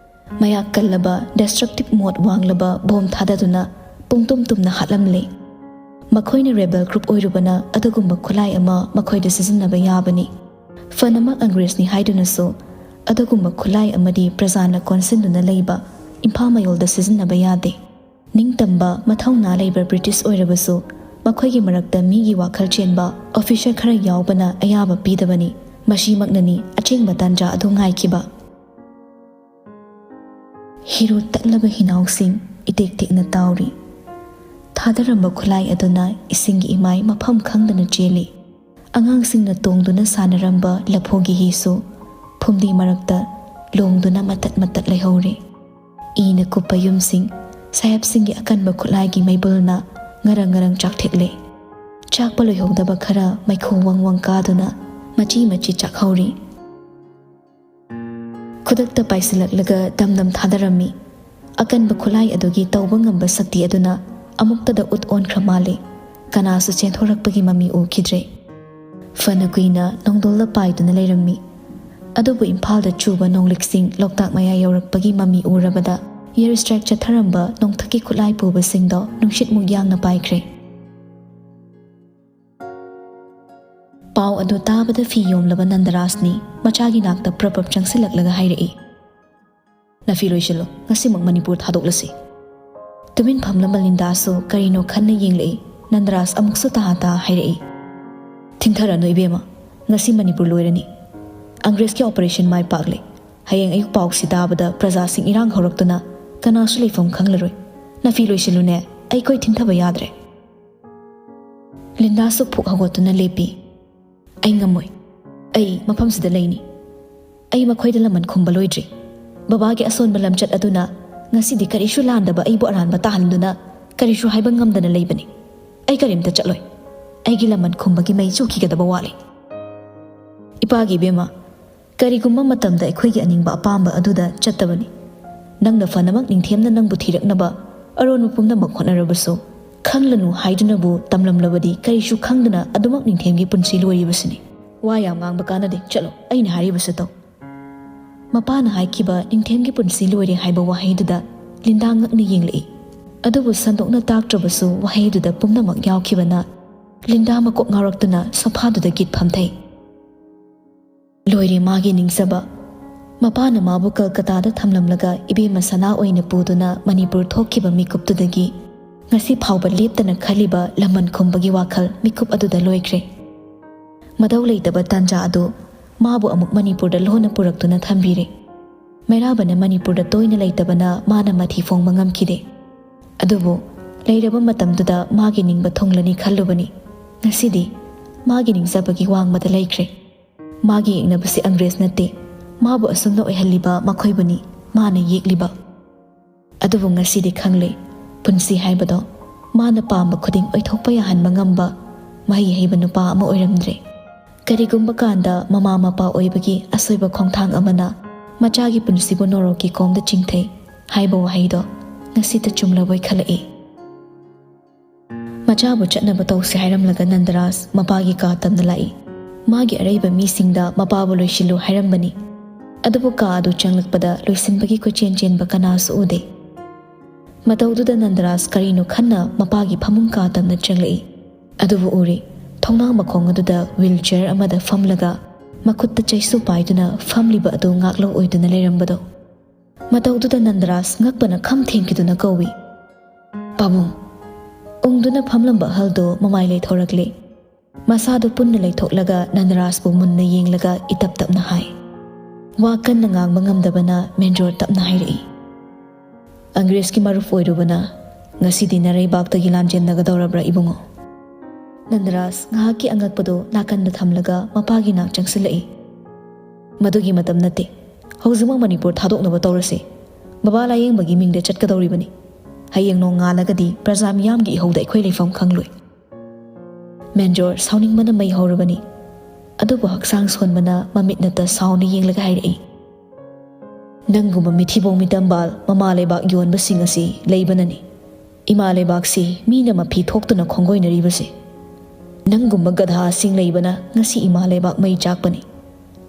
ꯃꯌꯥꯛ ꯀꯜꯂꯕ, destructive mode ꯋꯥꯡꯂꯕ ꯕꯣꯝ ꯊꯥꯗꯗꯨꯅ ꯄꯨꯡꯇꯨꯝ ꯇꯨꯝꯅ ꯍꯥꯠꯂꯝꯂꯤ꯫ ꯃꯈꯣꯏꯅ ꯔꯦꯕꯦꯜ ꯒ꯭ꯔꯨꯞ ꯑꯣꯏꯔꯨꯕꯅ ꯑꯗꯨꯒꯨꯝꯕ ꯈꯨꯠꯂꯥꯏ ꯑꯃ ꯃꯈꯣꯏꯗ ꯁꯤꯖꯤꯟꯅꯕ ꯌꯥꯕꯅꯤ꯫ ꯐꯅꯃꯛ ꯑꯪꯒ꯭ꯔꯦꯖꯅꯤ ꯍꯥꯏꯗꯨꯅꯁꯨ ꯑꯗꯨꯒꯨꯝꯕ ꯈꯨꯠꯂꯥꯏ ꯑꯃꯗꯤ ꯄ꯭ꯔꯖꯥꯅ ꯀꯣꯟꯁꯤꯟꯗꯨꯅ ꯂꯩꯕ ꯏꯝꯐꯥꯜ ꯃꯌꯣꯜꯗ ꯁꯤꯖꯤꯟꯅꯕ ꯌꯥꯗꯦ꯫ ꯅꯤꯡꯇꯝꯕ, ꯃꯊꯧꯅꯥ ꯂꯩꯕ ꯕ꯭ꯔꯤꯇꯤꯁ ꯑꯣꯏꯔꯕꯁꯨ ꯃꯈꯣꯏꯒꯤ ꯃꯔꯛꯇ ꯃꯤꯒꯤ ꯋꯥꯈꯜ ꯆꯦꯟꯕ ꯑꯣꯐꯤꯁꯔ ꯈꯔ ꯌꯥꯎꯕꯅ ꯑꯌꯥꯕ ꯄꯤꯗꯕꯅꯤ꯫ ꯃꯁꯤꯃꯛꯅꯅꯤ ꯑꯆꯦꯡꯕ ꯇꯥꯟꯖꯥ ꯑꯗꯨ ꯉꯥꯏꯈꯤꯕ꯫ ꯍꯤꯔꯨ ꯇꯠꯂꯕ ꯍꯤꯅꯥꯎꯁꯤꯡ ꯏꯇꯦꯛ ꯇꯦꯛꯅ ꯇꯥꯎꯔꯤ꯫ ꯊꯥꯗꯔꯝꯕ ꯈꯨꯠꯂꯥꯏ ꯑꯗꯨꯅ ꯏꯁꯤꯡꯒꯤ ꯏꯃꯥꯏ ꯃꯐꯝ ꯈꯪꯗꯅ ꯆꯦꯜꯂꯤ꯫ ꯑꯉꯥꯡꯁꯤꯡꯅ ꯇꯣꯡꯗꯨꯅ ꯁꯥꯟꯅꯔꯝꯕ ꯂꯐꯨꯒꯤ ꯍꯤꯁꯨ ꯐꯨꯝꯗꯤ ꯃꯔꯛꯇ ꯂꯣꯡꯗꯨꯅ ꯃꯇꯠ ꯃꯇꯠ ꯂꯩꯍꯧꯔꯦ꯫ ꯏꯅ ꯀꯨꯞꯄ ꯌꯨꯝꯁꯤꯡ, ꯁꯥꯍꯦꯕꯁꯤꯡꯒꯤ ꯑꯀꯟꯕ ꯈꯨꯠꯂꯥꯏꯒꯤ ꯃꯩꯕꯨꯜꯅ ꯉꯔꯪ ꯉꯔꯪ ꯆꯥꯛꯊꯦꯛꯂꯦ꯫ ꯆꯥꯛꯄ ꯂꯣꯏꯍꯧꯗꯕ ꯈꯔ ꯃꯩꯈꯨ ꯋꯪ ꯋꯪ ꯀꯥꯗꯨꯅ ꯃꯆꯤ ꯃꯆꯤ ꯆꯥꯛꯍꯧꯔꯤ꯫ ꯈꯨꯗꯛꯇ ꯄꯥꯏꯁꯤꯜꯂꯛꯂꯒ ꯗꯝ ꯗꯝ ꯊꯥꯗꯔꯝꯃꯤ꯫ ꯑꯀꯟꯕ ꯈꯨꯠꯂꯥꯏ ꯑꯗꯨꯒꯤ ꯇꯧꯕ ꯉꯝꯕ ꯁꯛꯇꯤ ꯑꯗꯨꯅ ꯑꯃꯨꯛꯇꯗ ꯎꯠ ꯑꯣꯟꯈ꯭ꯔ ꯃꯥꯜꯂꯦ꯫ ꯀꯅꯥꯁꯨ ꯆꯦꯟꯊꯣꯔꯛꯄꯒꯤ ꯃꯃꯤ ꯎꯈꯤꯗ꯭ꯔꯦ꯫ ꯐꯅ ꯀꯨꯏꯅ ꯅꯣꯡꯗꯣꯜꯗ ꯄꯥꯏꯗꯨꯅ ꯂꯩꯔꯝꯃꯤ꯫ ꯑꯗꯨꯕꯨ ꯏꯝꯐꯥꯜꯗ ꯆꯨꯕ ꯅꯣꯡꯂꯤꯛꯁꯤꯡ ꯂꯣꯛꯇꯥꯛ ꯃꯌꯥ ꯌꯧꯔꯛꯄꯒꯤ ꯃꯃꯤ ꯎꯔꯕꯗ, ꯏꯌꯔ ꯁ꯭ꯇ꯭ꯔꯥꯏꯛ ꯆꯠꯊꯔꯝꯕ ꯅꯣꯡꯊꯛꯀꯤ ꯈꯨꯠꯂꯥꯏ ꯄꯨꯕꯁꯤꯡꯗꯣ ꯅꯨꯡꯁꯤꯠꯃꯨꯛ ꯌꯥꯡꯅ ꯄꯥꯏꯈ꯭ꯔꯦ꯫ ꯄꯥꯎ ꯑꯗꯨ ꯇꯥꯕꯗ ꯐꯤ ꯌꯣꯝꯂꯕ ꯅꯟꯗꯔꯥꯖꯅꯤ ꯃꯆꯥꯒꯤ ꯅꯥꯛꯇ ꯄ꯭ꯔꯞ ꯄ꯭ꯔꯞ ꯆꯪꯁꯤꯜꯂꯛꯂꯒ ꯍꯥꯏꯔꯛꯏ, "ꯅꯐꯤ ꯂꯣꯏꯁꯤꯜꯂꯨ, ꯉꯁꯤꯃꯛ ꯃꯅꯤꯄꯨꯔ ꯊꯥꯗꯣꯛꯂꯁꯤ꯫" ꯇꯨꯃꯤꯟ ꯐꯝꯂꯝꯕ ꯂꯤꯟꯗꯥꯁꯨ ꯀꯔꯤꯅꯣ ꯈꯟꯅ ꯌꯦꯡꯂꯛꯏ꯫ ꯅꯟꯗꯔꯥꯖ ꯑꯃꯨꯛꯁꯨ ꯇꯥ ꯇꯥ ꯍꯥꯏꯔꯛꯏ, "ꯊꯤꯡꯊꯔꯅꯨ ꯏꯕꯦꯝꯃ, ꯉꯁꯤ ꯃꯅꯤꯄꯨꯔ ꯂꯣꯏꯔꯅꯤ꯫ ꯑꯪꯒ꯭ꯔꯦꯖꯀꯤ ꯑꯣꯄꯔꯦꯁꯟ ꯃꯥꯏ ꯄꯥꯛꯂꯦ꯫ ꯍꯌꯦꯡ ꯑꯌꯨꯛ ꯄꯥꯎꯁꯤ ꯇꯥꯕꯗ ꯄ꯭ꯔꯖꯥꯁꯤꯡ ꯏꯔꯥꯡ ꯍꯧꯔꯛꯇꯨꯅ ꯀꯅꯥꯁꯨ ꯂꯩꯐꯝ ꯈꯪꯂꯔꯣꯏ꯫ ꯅꯐꯤ ꯂꯣꯏꯁꯤꯜꯂꯨꯅꯦ, ꯑꯩꯈꯣꯏ ꯊꯤꯡꯊꯕ ꯌꯥꯗ꯭ꯔꯦ꯫" ꯂꯤꯟꯗꯥꯁꯨ ꯐꯨꯛ ꯍꯧꯒꯠꯇꯨꯅ ꯂꯦꯞꯄꯤ꯫ "ꯑꯩ ꯉꯝꯃꯣꯏ꯫ ꯑꯩ ꯃꯐꯝꯁꯤꯗ ꯂꯩꯅꯤ꯫ ꯑꯩ ꯃꯈꯣꯏꯗ ꯂꯃꯟ ꯈꯨꯝꯕ ꯂꯣꯏꯗ꯭ꯔꯤ꯫ ꯕꯕꯥꯒꯤ ꯑꯁꯣꯟꯕ ꯂꯝꯆꯠ ꯑꯗꯨꯅ ꯉꯁꯤꯗꯤ ꯀꯔꯤꯁꯨ ꯂꯥꯟꯗꯕ ꯑꯩꯕꯨ ꯑꯔꯥꯟꯕ ꯇꯥꯍꯟꯗꯨꯅ ꯀꯔꯤꯁꯨ ꯍꯥꯏꯕ ꯉꯝꯗꯅ ꯂꯩꯕꯅꯤ꯫ ꯑꯩ ꯀꯔꯤꯝꯇ ꯆꯠꯂꯣꯏ꯫ ꯑꯩꯒꯤ ꯂꯃꯟ ꯈꯨꯝꯕꯒꯤ ꯃꯩ ꯆꯨꯈꯤꯒꯗꯕ ꯋꯥꯠꯂꯤ꯫" "ꯏꯄꯥꯒꯤ ꯏꯕꯦꯝꯃ, ꯀꯔꯤꯒꯨꯝꯕ ꯃꯇꯝꯗ ꯑꯩꯈꯣꯏꯒꯤ ꯑꯅꯤꯡꯕ ꯑꯄꯥꯝꯕ ꯑꯗꯨꯗ ꯆꯠꯇꯕꯅꯤ꯫ ꯅꯪꯅ ꯐꯅꯃꯛ ꯅꯤꯡꯊꯦꯝꯅ ꯅꯪꯕꯨ ꯊꯤꯔꯛꯅꯕ ꯑꯔꯣꯟꯕ ꯄꯨꯝꯅꯃꯛ ꯍꯣꯠꯅꯔꯕꯁꯨ, ꯈꯪꯂꯅꯨ ꯍꯥꯏꯗꯨꯅꯕꯨ ꯇꯝꯂꯝꯂꯕꯗꯤ ꯀꯔꯤꯁꯨ ꯈꯪꯗꯅ ꯑꯗꯨꯃꯛ ꯅꯤꯡꯊꯦꯝꯒꯤ ꯄꯨꯟꯁꯤ ꯂꯣꯏꯔꯤꯕꯁꯤꯅꯤ꯫ ꯋꯥ ꯌꯥꯝ ꯉꯥꯡꯕ ꯀꯥꯟꯅꯗꯦ, ꯆꯠꯂꯣ, ꯑꯩꯅ ꯍꯥꯏꯔꯤꯕꯁꯤ ꯇꯧ꯫" ꯃꯄꯥꯅ ꯍꯥꯏꯈꯤꯕ "ꯅꯤꯡꯊꯦꯝꯒꯤ ꯄꯨꯟꯁꯤ ꯂꯣꯏꯔꯦ" ꯍꯥꯏꯕ ꯋꯥꯍꯩꯗꯨꯗ ꯂꯤꯟꯗꯥ ꯉꯛꯅ ꯌꯦꯡꯂꯛꯏ꯫ ꯑꯗꯨꯕꯨ ꯁꯟꯗꯣꯛꯅ ꯇꯥꯛꯇ꯭ꯔꯕꯁꯨ ꯋꯥꯍꯩꯗꯨꯗ ꯄꯨꯝꯅꯃꯛ ꯌꯥꯎꯈꯤꯕꯅ ꯂꯤꯟꯗꯥ ꯃꯀꯣꯛ ꯉꯥꯎꯔꯛꯇꯨꯅ ꯁꯣꯐꯥꯗꯨꯗ ꯒꯤꯠ ꯐꯝꯊꯩ꯫ ꯂꯣꯏꯔꯦ ꯃꯥꯒꯤ ꯅꯤꯡꯖꯕ꯫ ꯃꯄꯥꯅ ꯃꯥꯕꯨ ꯀꯜꯀꯇꯥꯗ ꯊꯝꯂꯝꯂꯒ ꯏꯕꯦꯝꯃ ꯁꯅꯥ ꯑꯣꯏꯅ ꯄꯨꯗꯨꯅ ꯃꯅꯤꯄꯨꯔ ꯊꯣꯛꯈꯤꯕ ꯃꯤꯀꯨꯞꯇꯨꯗꯒꯤ ꯉꯁꯤ ꯐꯥꯎꯕ ꯂꯦꯞꯇꯅ ꯈꯜꯂꯤꯕ ꯂꯃꯟ ꯈꯨꯝꯕꯒꯤ ꯋꯥꯈꯜ ꯃꯤꯀꯨꯞ ꯑꯗꯨꯗ ꯂꯣꯏꯈ꯭ꯔꯦ꯫ ꯃꯗꯧ ꯂꯩꯇꯕ ꯇꯥꯟꯖꯥ ꯑꯗꯨ ꯃꯥꯕꯨ ꯑꯃꯨꯛ ꯃꯅꯤꯄꯨꯔꯗ ꯂꯣꯟꯅ ꯄꯨꯔꯛꯇꯨꯅ ꯊꯝꯕꯤꯔꯦ꯫ ꯃꯩꯔꯥꯕꯅ ꯃꯅꯤꯄꯨꯔꯗ ꯇꯣꯏꯅ ꯂꯩꯇꯕꯅ ꯃꯥꯅ ꯃꯊꯤ ꯐꯣꯡꯕ ꯉꯝꯈꯤꯗꯦ꯫ ꯑꯗꯨꯕꯨ ꯂꯩꯔꯕ ꯃꯇꯝꯗꯨꯗ ꯃꯥꯒꯤ ꯅꯤꯡꯕ ꯊꯨꯡꯂꯅꯤ ꯈꯜꯂꯨꯕꯅꯤ꯫ ꯉꯁꯤꯗꯤ ꯃꯥꯒꯤ ꯅꯤꯡꯖꯕꯒꯤ ꯋꯥꯡꯃꯗ ꯂꯩꯈ꯭ꯔꯦ꯫ ꯃꯥꯒꯤ ꯌꯦꯛꯅꯕꯁꯤ ꯑꯪꯒ꯭ꯔꯦꯖ ꯅꯠꯇꯦ꯫ ꯃꯥꯕꯨ ꯑꯁꯨꯝꯅ ꯑꯣꯏꯍꯜꯂꯤꯕ ꯃꯈꯣꯏꯕꯨꯅꯤ ꯃꯥꯅ ꯌꯦꯛꯂꯤꯕ꯫ ꯑꯗꯨꯕꯨ ꯉꯁꯤꯗꯤ ꯈꯪꯂꯦ, ꯄꯨꯟꯁꯤ ꯍꯥꯏꯕꯗꯣ ꯃꯥꯅ ꯄꯥꯝꯕ ꯈꯨꯗꯤꯡ ꯑꯣꯏꯊꯣꯛꯄ ꯌꯥꯍꯟꯕ ꯉꯝꯕ ꯃꯍꯩ ꯍꯩꯕ ꯅꯨꯄꯥ ꯑꯃ ꯑꯣꯏꯔꯝꯗ꯭ꯔꯦ꯫ ꯀꯔꯤꯒꯨꯝꯕ ꯀꯥꯟꯗ ꯃꯃꯥ ꯃꯄꯥ ꯑꯣꯏꯕꯒꯤ ꯑꯁꯣꯏꯕ ꯈꯣꯡꯊꯥꯡ ꯑꯃꯅ ꯃꯆꯥꯒꯤ ꯄꯨꯟꯁꯤꯕꯨ ꯅꯣꯔꯣꯛꯀꯤ ꯀꯣꯝꯗ ꯆꯤꯡꯊꯩ ꯍꯥꯏꯕ ꯋꯥꯍꯩꯗꯣ ꯉꯁꯤꯇ ꯆꯨꯝꯂꯕꯣꯏ ꯈꯜꯂꯛꯏ꯫ ꯃꯆꯥꯕꯨ ꯆꯠꯅꯕ ꯇꯧꯁꯤ ꯍꯥꯏꯔꯝꯂꯒ ꯅꯟꯗꯔꯥꯖ ꯃꯄꯥꯒꯤ ꯀꯥ ꯇꯝꯅ ꯂꯥꯛꯏ꯫ ꯃꯥꯒꯤ ꯑꯔꯩꯕ ꯃꯤꯁꯤꯡꯗ ꯃꯄꯥꯕꯨ ꯂꯣꯏꯁꯤꯜꯂꯨ ꯍꯥꯏꯔꯝꯕꯅꯤ꯫ ꯑꯗꯨꯕꯨ ꯀꯥ ꯑꯗꯨ ꯆꯪꯂꯛꯄꯗ ꯂꯣꯏꯁꯤꯟꯕꯒꯤ ꯀꯣꯏꯆꯦꯟ ꯆꯦꯟꯕ ꯀꯅꯥꯁꯨ ꯎꯗꯦ꯫ ꯃꯇꯧꯗꯨꯗ ꯅꯟꯗꯔꯥꯖ ꯀꯔꯤꯅꯣ ꯈꯟꯅ ꯃꯄꯥꯒꯤ ꯐꯃꯨꯡ ꯀꯥ ꯇꯝꯅ ꯆꯪꯂꯛꯏ꯫ ꯑꯗꯨꯕꯨ ꯎꯔꯦ, ꯊꯣꯡꯅꯥꯡ ꯃꯈꯣꯡ ꯑꯗꯨꯗ ꯋꯤꯜ ꯆꯤꯌꯔ ꯑꯃꯗ ꯐꯝꯂꯒ ꯃꯈꯨꯠꯇ ꯆꯩꯁꯨ ꯄꯥꯏꯗꯨꯅ ꯐꯝꯂꯤꯕ ꯑꯗꯨ ꯉꯥꯛꯂꯧ ꯑꯣꯏꯗꯨꯅ ꯂꯩꯔꯝꯕꯗꯣ꯫ ꯃꯇꯧꯗꯨꯗ ꯅꯟꯗꯔꯥꯖ ꯉꯛꯄꯅ ꯈꯝ ꯊꯦꯡꯈꯤꯗꯨꯅ ꯀꯧꯏ, "ꯄꯥꯕꯨꯡ!" ꯎꯪꯗꯨꯅ ꯐꯝꯂꯝꯕ ꯑꯍꯜꯗꯨ ꯃꯃꯥꯏ ꯂꯩꯊꯣꯔꯛꯂꯦ꯫ ꯃꯁꯥꯗꯨ ꯄꯨꯟꯅ ꯂꯩꯊꯣꯛꯂꯒ ꯅꯟꯗꯔꯥꯖꯄꯨ ꯃꯨꯟꯅ ꯌꯦꯡꯂꯒ ꯏꯇꯞ ꯇꯞꯅ ꯍꯥꯏ꯫ ꯋꯥ ꯀꯟꯅ ꯉꯥꯡꯕ ꯉꯝꯗꯕꯅ ꯃꯦꯟꯖꯣꯔ ꯇꯞꯅ ꯍꯥꯏꯔꯛꯏ, "ꯑꯪꯒ꯭ꯔꯦꯖꯀꯤ ꯃꯔꯨꯞ ꯑꯣꯏꯔꯨꯕꯅ ꯉꯁꯤꯗꯤ ꯅꯔꯩꯕꯥꯛꯇꯒꯤ ꯂꯥꯟꯖꯦꯟꯅꯒꯗꯧꯔꯕ꯭ꯔꯥ ꯏꯕꯨꯡꯉꯣ?" ꯅꯟꯗꯔꯥꯖ ꯉꯥꯏꯍꯥꯛꯀꯤ ꯑꯉꯛꯄꯗꯨ ꯅꯥꯀꯟꯗ ꯊꯝꯂꯒ ꯃꯄꯥꯒꯤ ꯅꯥꯛ ꯆꯪꯁꯤꯜꯂꯛꯏ꯫ "ꯃꯗꯨꯒꯤ ꯃꯇꯝ ꯅꯠꯇꯦ꯫ ꯍꯧꯖꯤꯛꯃꯛ ꯃꯅꯤꯄꯨꯔ ꯊꯥꯗꯣꯛꯅꯕ ꯇꯧꯔꯁꯤ꯫ ꯕꯕꯥ ꯂꯥꯌꯦꯡꯕꯒꯤ ꯃꯤꯡꯗ ꯆꯠꯀꯗꯧꯔꯤꯕꯅꯤ꯫ ꯍꯌꯦꯡ ꯅꯣꯡꯉꯥꯜꯂꯒꯗꯤ ꯄ꯭ꯔꯖꯥ ꯃꯤꯌꯥꯝꯒꯤ ꯏꯍꯧꯗ ꯑꯩꯈꯣꯏ ꯂꯩꯐꯝ ꯈꯪꯂꯣꯏ꯫" ꯃꯦꯟꯖꯣꯔ ꯁꯥꯎꯅꯤꯡꯕꯅ ꯃꯩ ꯍꯧꯔꯕꯅꯤ꯫ ꯑꯗꯨꯕꯨ ꯍꯛꯆꯥꯡ ꯁꯣꯟꯕꯅ ꯃꯃꯤꯠ ꯅꯠꯇ ꯁꯥꯎꯅ ꯌꯦꯡꯂꯒ ꯍꯥꯏꯔꯛꯏ, "ꯅꯪꯒꯨꯝꯕ ꯃꯤꯊꯤꯕꯣꯡ ꯃꯤꯇꯝꯕꯥꯜ ꯃꯃꯥ ꯂꯩꯕꯥꯛ ꯌꯣꯟꯕꯁꯤꯡ ꯑꯁꯤ ꯂꯩꯕꯅꯅꯤ ꯏꯃꯥ ꯂꯩꯕꯥꯛꯁꯤ ꯃꯤꯅ ꯃꯐꯤ ꯊꯣꯛꯇꯨꯅ ꯈꯣꯡꯒꯣꯏꯅꯔꯤꯕꯁꯦ꯫ ꯅꯪꯒꯨꯝꯕ ꯒꯙꯥꯁꯤꯡ ꯂꯩꯕꯅ ꯉꯁꯤ ꯏꯃꯥ ꯂꯩꯕꯥꯛ ꯃꯩ ꯆꯥꯛꯄꯅꯤ꯫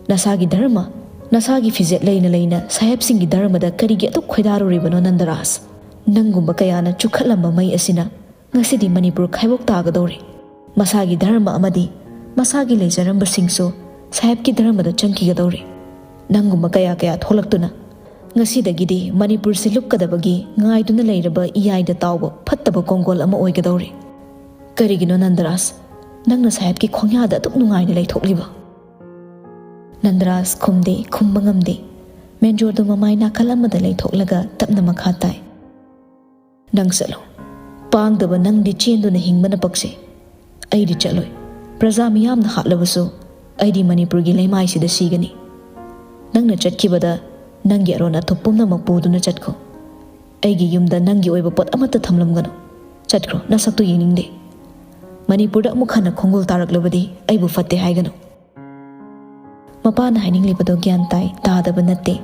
ꯅꯁꯥꯒꯤ ꯙꯔꯃ, ꯅꯁꯥꯒꯤ ꯐꯤꯖꯦꯠ ꯂꯩꯅ ꯂꯩꯅ ꯁꯥꯍꯦꯕꯁꯤꯡꯒꯤ ꯙꯔꯃꯗ ꯀꯔꯤꯒꯤ ꯑꯗꯨꯛ ꯈꯣꯏꯗꯥꯔꯨꯔꯤꯕꯅꯣ ꯅꯟꯗꯔꯥꯖ? ꯅꯪꯒꯨꯝꯕ ꯀꯌꯥꯅ ꯆꯨꯈꯠꯂꯝꯕ ꯃꯩ ꯑꯁꯤꯅ ꯉꯁꯤꯗꯤ ꯃꯅꯤꯄꯨꯔ ꯈꯥꯏꯕꯣꯛ ꯇꯥꯒꯗꯧꯔꯦ꯫ ꯃꯁꯥꯒꯤ ꯙꯔꯃ ꯑꯃꯗꯤ ꯃꯁꯥꯒꯤ ꯂꯩꯖꯔꯝꯕꯁꯤꯡꯁꯨ ꯁꯥꯍꯦꯕꯀꯤ ꯙꯔꯃꯗ ꯆꯪꯈꯤꯒꯗꯧꯔꯦ꯫ ꯅꯪꯒꯨꯝꯕ ꯀꯌꯥ ꯀꯌꯥ ꯊꯣꯛꯂꯛꯇꯨꯅ ꯉꯁꯤꯗꯒꯤꯗꯤ ꯃꯅꯤꯄꯨꯔꯁꯤ ꯂꯨꯞꯀꯗꯕꯒꯤ ꯉꯥꯏꯗꯨꯅ ꯂꯩꯔꯕ ꯏꯌꯥꯏꯗ ꯇꯥꯎꯕ ꯐꯠꯇꯕ ꯀꯣꯡꯒꯣꯜ ꯑꯃ ꯑꯣꯏꯒꯗꯧꯔꯦ꯫ ꯀꯔꯤꯒꯤꯅꯣ ꯅꯟꯗꯔꯥꯖ, ꯅꯪꯅ ꯁꯥꯍꯦꯕꯀꯤ ꯈꯣꯡꯌꯥꯗ ꯑꯗꯨꯛ ꯅꯨꯡꯉꯥꯏꯅ ꯂꯩꯊꯣꯛꯂꯤꯕ? ꯅꯟꯗꯔꯥꯖ ꯈꯨꯝꯗꯦ, ꯈꯨꯝꯕ ꯉꯝꯗꯦ꯫ ꯃꯦꯟꯖꯣꯔꯗꯨ ꯃꯃꯥꯏ ꯅꯥꯀꯜ ꯑꯃꯗ ꯂꯩꯊꯣꯛꯂꯒ ꯇꯞꯅ ꯃꯈꯥ ꯇꯥꯏ꯫ ꯅꯪ ꯆꯠꯂꯣ꯫ ꯄꯥꯡꯗꯕ ꯅꯪꯗꯤ ꯆꯦꯟꯗꯨꯅ ꯍꯤꯡꯕꯅ ꯄꯛꯆꯩ꯫ ꯑꯩꯗꯤ ꯆꯠꯂꯣꯏ꯫ ꯄ꯭ꯔꯖꯥ ꯃꯤꯌꯥꯝꯅ ꯍꯥꯠꯂꯕꯁꯨ ꯑꯩꯗꯤ ꯃꯅꯤꯄꯨꯔꯒꯤ ꯂꯩꯃꯥꯏꯁꯤꯗ ꯁꯤꯒꯅꯤ꯫ ꯅꯪꯅ ꯆꯠꯈꯤꯕꯗ ꯅꯪꯒꯤ ꯑꯔꯣꯟ ꯑꯊꯨꯞ ꯄꯨꯝꯅꯃꯛ ꯄꯨꯗꯨꯅ ꯆꯠꯈꯣ꯫ ꯑꯩꯒꯤ ꯌꯨꯝꯗ ꯅꯪꯒꯤ ꯑꯣꯏꯕ ꯄꯣꯠ ꯑꯃꯠꯇ ꯊꯝꯂꯝꯒꯅꯨ꯫ ꯆꯠꯈ꯭ꯔꯣ, ꯅꯁꯛꯇꯨ ꯌꯦꯡꯅꯤꯡꯗꯦ꯫ ꯃꯅꯤꯄꯨꯔꯗ ꯑꯃꯨꯛ ꯍꯟꯅ ꯈꯣꯡꯒꯨꯜ ꯇꯥꯔꯛꯂꯕꯗꯤ ꯑꯩꯕꯨ ꯐꯠꯇꯦ ꯍꯥꯏꯒꯅꯨ꯫ ꯃꯄꯥꯅ ꯍꯥꯏꯅꯤꯡꯂꯤꯕꯗꯣ ꯒ꯭ꯌꯥꯟ ꯇꯥꯏ, ꯇꯥꯗꯕ ꯅꯠꯇꯦ꯫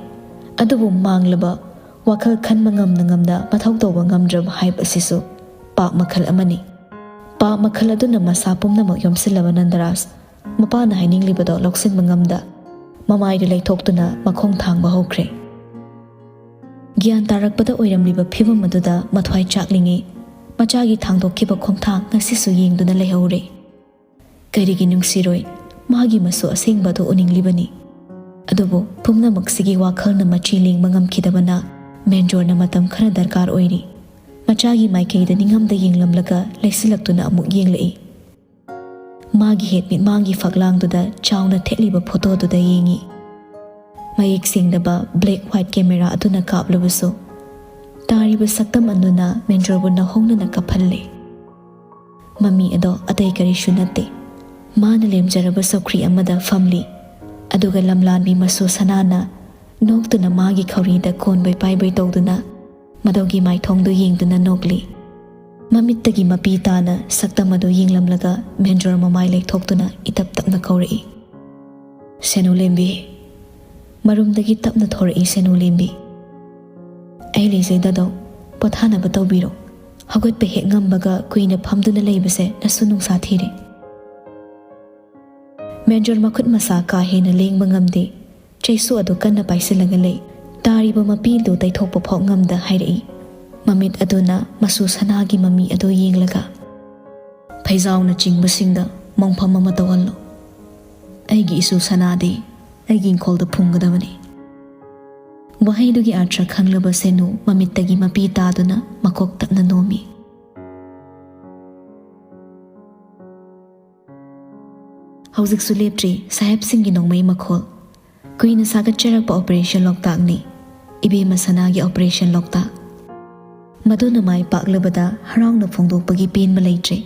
ꯑꯗꯨꯕꯨ ꯃꯥꯡꯂꯕ ꯋꯥꯈꯜ ꯈꯟꯕ ꯉꯝꯅ ꯉꯝꯅ ꯃꯊꯧ ꯇꯧꯕ ꯉꯝꯗ꯭ꯔꯕ ꯍꯥꯏꯕ ꯑꯁꯤꯁꯨ ꯄꯥꯞ ꯃꯈꯜ ꯑꯃꯅꯤ꯫ ꯄꯥꯞ ꯃꯈꯜ ꯑꯗꯨꯅ ꯃꯁꯥ ꯄꯨꯝꯅꯃꯛ ꯌꯣꯝꯁꯤꯜꯂꯕ ꯅꯟꯗꯔꯥꯖ ꯃꯄꯥꯅ ꯍꯥꯏꯅꯤꯡꯂꯤꯕꯗꯣ ꯂꯧꯁꯤꯟꯕ ꯉꯝꯗ ꯃꯃꯥꯏꯗꯨ ꯂꯩꯊꯣꯛꯇꯨꯅ ꯃꯈꯣꯡ ꯊꯥꯡꯕ ꯍꯧꯈ꯭ꯔꯦ꯫ ꯒ꯭ꯌꯥꯟ ꯇꯥꯔꯛꯄꯗ ꯑꯣꯏꯔꯝꯂꯤꯕ ꯐꯤꯕꯝ ꯑꯗꯨꯗ ꯃꯊ꯭ꯋꯥꯏ ꯆꯥꯛꯂꯤꯉꯩ ꯃꯆꯥꯒꯤ ꯊꯥꯡꯗꯣꯛꯈꯤꯕ ꯈꯣꯡꯊꯥꯡ ꯉꯁꯤꯁꯨ ꯌꯦꯡꯗꯨꯅ ꯂꯩꯍꯧꯔꯦ꯫ ꯀꯔꯤꯒꯤ ꯅꯨꯡꯁꯤꯔꯣꯏ? ꯃꯥꯒꯤ ꯃꯁꯨ ꯑꯁꯦꯡꯕ ꯑꯗꯨ ꯎꯅꯤꯡꯂꯤꯕꯅꯤ꯫ ꯑꯗꯨꯕꯨ ꯄꯨꯝꯅꯃꯛꯁꯤꯒꯤ ꯋꯥꯈꯜꯅ ꯃꯆꯤ ꯂꯦꯡꯕ ꯉꯝꯈꯤꯗꯕꯅ ꯃꯦꯟꯖꯣꯔꯅ ꯃꯇꯝ ꯈꯔ ꯗꯔꯀꯥꯔ ꯑꯣꯏꯔꯤ꯫ ꯃꯆꯥꯒꯤ ꯃꯥꯏꯀꯩꯗ ꯅꯤꯡꯉꯝꯗ ꯌꯦꯡꯂꯝꯂꯒ ꯂꯩꯁꯤꯜꯂꯛꯇꯨꯅ ꯑꯃꯨꯛ ꯌꯦꯡꯂꯛꯏ꯫ ꯃꯥꯒꯤ ꯍꯦꯠ ꯃꯤꯠꯃꯥꯡꯒꯤ ꯐꯛꯂꯥꯡꯗꯨꯗ ꯆꯥꯎꯅ ꯊꯦꯠꯂꯤꯕ ꯐꯣꯇꯣꯗꯨꯗ ꯌꯦꯡꯉꯤ꯫ ꯃꯌꯦꯛ ꯁꯦꯡꯗꯕ ꯕ꯭ꯂꯦꯛ ꯋꯥꯏꯠ ꯀꯦꯃꯦꯔꯥ ꯑꯗꯨꯅ ꯀꯥꯞꯂꯕꯁꯨ ꯇꯥꯔꯤꯕ ꯁꯛꯇꯝ ꯑꯗꯨꯅ ꯃꯦꯟꯖꯣꯔꯕꯨ ꯅꯧꯍꯧꯅꯅ ꯀꯞꯍꯜꯂꯦ꯫ ꯃꯃꯤ ꯑꯗꯣ ꯑꯇꯩ ꯀꯔꯤꯁꯨ ꯅꯠꯇꯦ꯫ ꯃꯥꯅ ꯂꯦꯝꯖꯔꯕ ꯆꯧꯀ꯭ꯔꯤ ꯑꯃꯗ ꯐꯝꯂꯤ꯫ ꯑꯗꯨꯒ ꯂꯝꯂꯥꯟꯕꯤ ꯃꯁꯨ ꯁꯅꯥꯅ ꯅꯣꯛꯇꯨꯅ ꯃꯥꯒꯤ ꯈꯧꯔꯤꯗ ꯀꯣꯟꯕꯩ ꯄꯥꯏꯕꯩ ꯇꯧꯗꯨꯅ ꯃꯗꯨꯒꯤ ꯃꯥꯏꯊꯣꯡꯗꯨ ꯌꯦꯡꯗꯨꯅ ꯅꯣꯛꯂꯤ꯫ ꯃꯃꯤꯠꯇꯒꯤ ꯃꯄꯤ ꯇꯥꯅ ꯁꯛꯇꯝ ꯑꯗꯨ ꯌꯦꯡꯂꯝꯂꯒ ꯃꯦꯟꯖꯣꯔ ꯃꯃꯥꯏ ꯂꯩꯊꯣꯛꯇꯨꯅ ꯏꯇꯞ ꯇꯞꯅ ꯀꯧꯔꯛꯏ, "ꯁꯦꯅꯨꯂꯦꯝꯕꯤ, ꯃꯔꯨꯝꯗꯒꯤ ꯇꯞꯅ ꯊꯣꯔꯛꯏ ꯁꯦꯅꯨꯂꯦꯝꯕꯤ꯫ ꯑꯩ ꯂꯩꯖꯩ ꯗꯥꯗꯧ, ꯄꯣꯊꯥꯅꯕ ꯇꯧꯕꯤꯔꯣ꯫ ꯍꯧꯒꯠꯄ ꯍꯦꯛ ꯉꯝꯕꯒ ꯀꯨꯏꯅ ꯐꯝꯗꯨꯅ ꯂꯩꯕꯁꯦ ꯅꯁꯨ ꯅꯨꯡꯁꯥ ꯊꯤꯔꯦ꯫" ꯃꯦꯟꯖꯣꯔ ꯃꯈꯨꯠ ꯃꯁꯥ ꯀꯥ ꯍꯦꯟꯅ ꯂꯦꯡꯕ ꯉꯝꯗꯦ꯫ ꯆꯩꯁꯨ ꯑꯗꯨ ꯀꯟꯅ ꯄꯥꯏꯁꯤꯜꯂꯒ ꯂꯩ꯫ ꯇꯥꯔꯤꯕ ꯃꯄꯤꯗꯨ ꯇꯩꯊꯣꯛꯄ ꯐꯥꯎ ꯉꯝꯗ ꯍꯥꯏꯔꯛꯏ, ꯃꯃꯤꯠ ꯑꯗꯨꯅ ꯃꯆꯨ ꯁꯅꯥꯒꯤ ꯃꯃꯤ ꯑꯗꯨ ꯌꯦꯡꯂꯒ, "ꯐꯩꯖꯥꯎꯅꯆꯤꯡꯕꯁꯤꯡꯗ ꯃꯣꯡꯐꯝ ꯑꯃ ꯇꯧꯍꯜꯂꯨ꯫ ꯑꯩꯒꯤ ꯏꯆꯨ ꯁꯅꯥꯗꯤ ꯑꯩꯒꯤ ꯏꯪꯈꯣꯜꯗ ꯐꯨꯝꯒꯗꯕꯅꯤ"꯫ ꯋꯥꯍꯩꯗꯨꯒꯤ ꯑꯔꯊ ꯈꯪꯂꯕ ꯁꯦꯅꯨ ꯃꯃꯤꯠꯇꯒꯤ ꯃꯄꯤ ꯇꯥꯗꯨꯅ ꯃꯀꯣꯛ ꯇꯞꯅ ꯅꯣꯝꯃꯤ꯫ ꯍꯧꯖꯤꯛꯁꯨ ꯂꯦꯞꯇ꯭ꯔꯤ ꯁꯥꯍꯦꯕꯁꯤꯡꯒꯤ ꯅꯣꯡꯃꯩ ꯃꯈꯣꯜ꯫ ꯀꯨꯏꯅ ꯁꯥꯒꯠꯆꯔꯛꯄ ꯑꯣꯄꯔꯦꯁꯟ ꯂꯣꯛꯇꯥꯛꯅꯤ꯫ ꯏꯕꯦꯝꯃ ꯁꯅꯥꯒꯤ ꯑꯣꯄꯔꯦꯁꯟ ꯂꯣꯛꯇꯥꯛ꯫ ꯃꯗꯨꯅ ꯃꯥꯏ ꯄꯥꯛꯂꯕꯗ ꯍꯔꯥꯎꯅ ꯐꯣꯡꯗꯣꯛꯄꯒꯤ ꯄꯦꯟꯕ ꯂꯩꯇ꯭ꯔꯦ꯫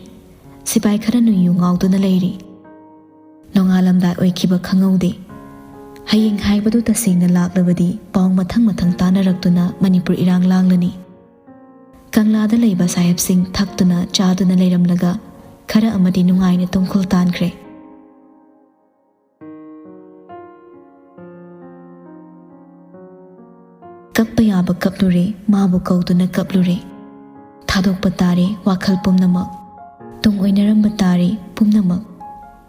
ꯁꯤꯄꯥꯏ ꯈꯔꯅ ꯌꯨ ꯉꯥꯎꯗꯨꯅ ꯂꯩꯔꯤ꯫ ꯅꯣꯡꯉꯥꯜꯂꯝꯗꯥꯏ ꯑꯣꯏꯈꯤꯕ ꯈꯪꯍꯧꯗꯦ꯫ ꯍꯌꯦꯡ ꯍꯥꯏꯕꯗꯨ ꯇꯁꯦꯡꯅ ꯂꯥꯛꯂꯕꯗꯤ ꯄꯥꯎ ꯃꯊꯪ ꯃꯊꯪ ꯇꯥꯅꯔꯛꯇꯨꯅ ꯃꯅꯤꯄꯨꯔ ꯏꯔꯥꯡ ꯂꯥꯡꯂꯅꯤ꯫ ꯀꯪꯂꯥꯗ ꯂꯩꯕ ꯁꯥꯍꯦꯕꯁꯤꯡ ꯊꯛꯇꯨꯅ ꯆꯥꯗꯨꯅ ꯂꯩꯔꯝꯂꯒ ꯈꯔ ꯑꯃꯗꯤ ꯅꯨꯡꯉꯥꯏꯅ ꯇꯨꯝꯈꯨꯜ ꯇꯥꯟꯈ꯭ꯔꯦ꯫ ꯀꯞꯄ ꯌꯥꯕ ꯀꯞꯂꯨꯔꯦ, ꯃꯥꯕꯨ ꯀꯧꯗꯨꯅ ꯀꯞꯂꯨꯔꯦ꯫ ꯊꯥꯗꯣꯛꯄ ꯇꯥꯔꯦ ꯋꯥꯈꯜ ꯄꯨꯝꯅꯃꯛ, ꯇꯨꯡ ꯑꯣꯏꯅꯔꯝꯕ ꯇꯥꯔꯦ ꯄꯨꯝꯅꯃꯛ꯫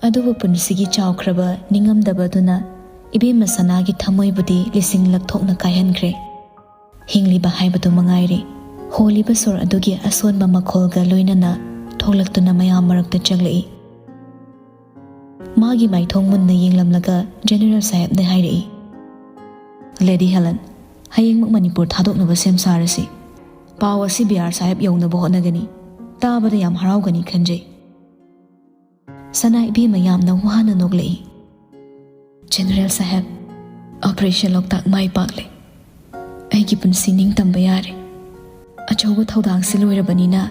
ꯑꯗꯨꯕꯨ ꯄꯨꯟꯁꯤꯒꯤ ꯆꯥꯎꯈ꯭ꯔꯕ ꯅꯤꯡꯉꯝꯗꯕꯗꯨꯅ ꯏꯕꯦꯝꯃ ꯁꯅꯥꯒꯤ ꯊꯃꯣꯏꯕꯨꯗꯤ ꯂꯤꯁꯤꯡ ꯂꯛ ꯊꯣꯛꯅ ꯀꯥꯏꯍꯟꯈ꯭ꯔꯦ꯫ ꯍꯤꯡꯂꯤꯕ ꯍꯥꯏꯕꯗꯨ ꯃꯉꯥꯏꯔꯦ꯫ ꯍꯣꯜꯂꯤꯕ ꯁꯣꯔ ꯑꯗꯨꯒꯤ ꯑꯁꯣꯟꯕ ꯃꯈꯣꯜꯒ ꯂꯣꯏꯅꯅ ꯊꯣꯛꯂꯛꯇꯨꯅ ꯃꯌꯥꯝ ꯃꯔꯛꯇ ꯆꯪꯂꯛꯏ꯫ ꯃꯥꯒꯤ ꯃꯥꯏꯊꯣꯡ ꯃꯨꯟꯅ ꯌꯦꯡꯂꯝꯂꯒ ꯖꯦꯅꯦꯔꯦꯜ ꯁꯥꯍꯦꯕꯅ ꯍꯥꯏꯔꯛꯏ, "ꯂꯦꯗꯤ ꯍꯦꯂꯦꯟ, ꯍꯌꯦꯡꯃꯛ ꯃꯅꯤꯄꯨꯔ ꯊꯥꯗꯣꯛꯅꯕ ꯁꯦꯝ ꯁꯥꯔꯁꯤ꯫ ꯄꯥꯎ ꯑꯁꯤ ꯕꯤ ꯑꯥꯔ ꯁꯥꯍꯦꯕ ꯌꯧꯅꯕ ꯍꯣꯠꯅꯒꯅꯤ꯫ ꯇꯥꯕꯗ ꯌꯥꯝ ꯍꯔꯥꯎꯒꯅꯤ ꯈꯟꯖꯩ"꯫ ꯁꯅꯥ ꯏꯕꯦꯝꯃ ꯌꯥꯝꯅ ꯋꯥꯅ ꯅꯣꯛꯂꯛꯏ꯫ "ꯖꯦꯅꯦꯔꯦꯜ ꯁꯥꯍꯦꯕ, ꯑꯣꯄꯔꯦꯁꯟ ꯂꯣꯛꯇꯥꯛ ꯃꯥꯏ ꯄꯥꯛꯂꯦ꯫ ꯑꯩꯒꯤ ꯄꯨꯟꯁꯤ ꯅꯤꯡꯇꯝꯕ ꯌꯥꯔꯦ꯫ ꯑꯆꯧꯕ ꯊꯧꯗꯥꯡꯁꯤ ꯂꯣꯏꯔꯕꯅꯤꯅ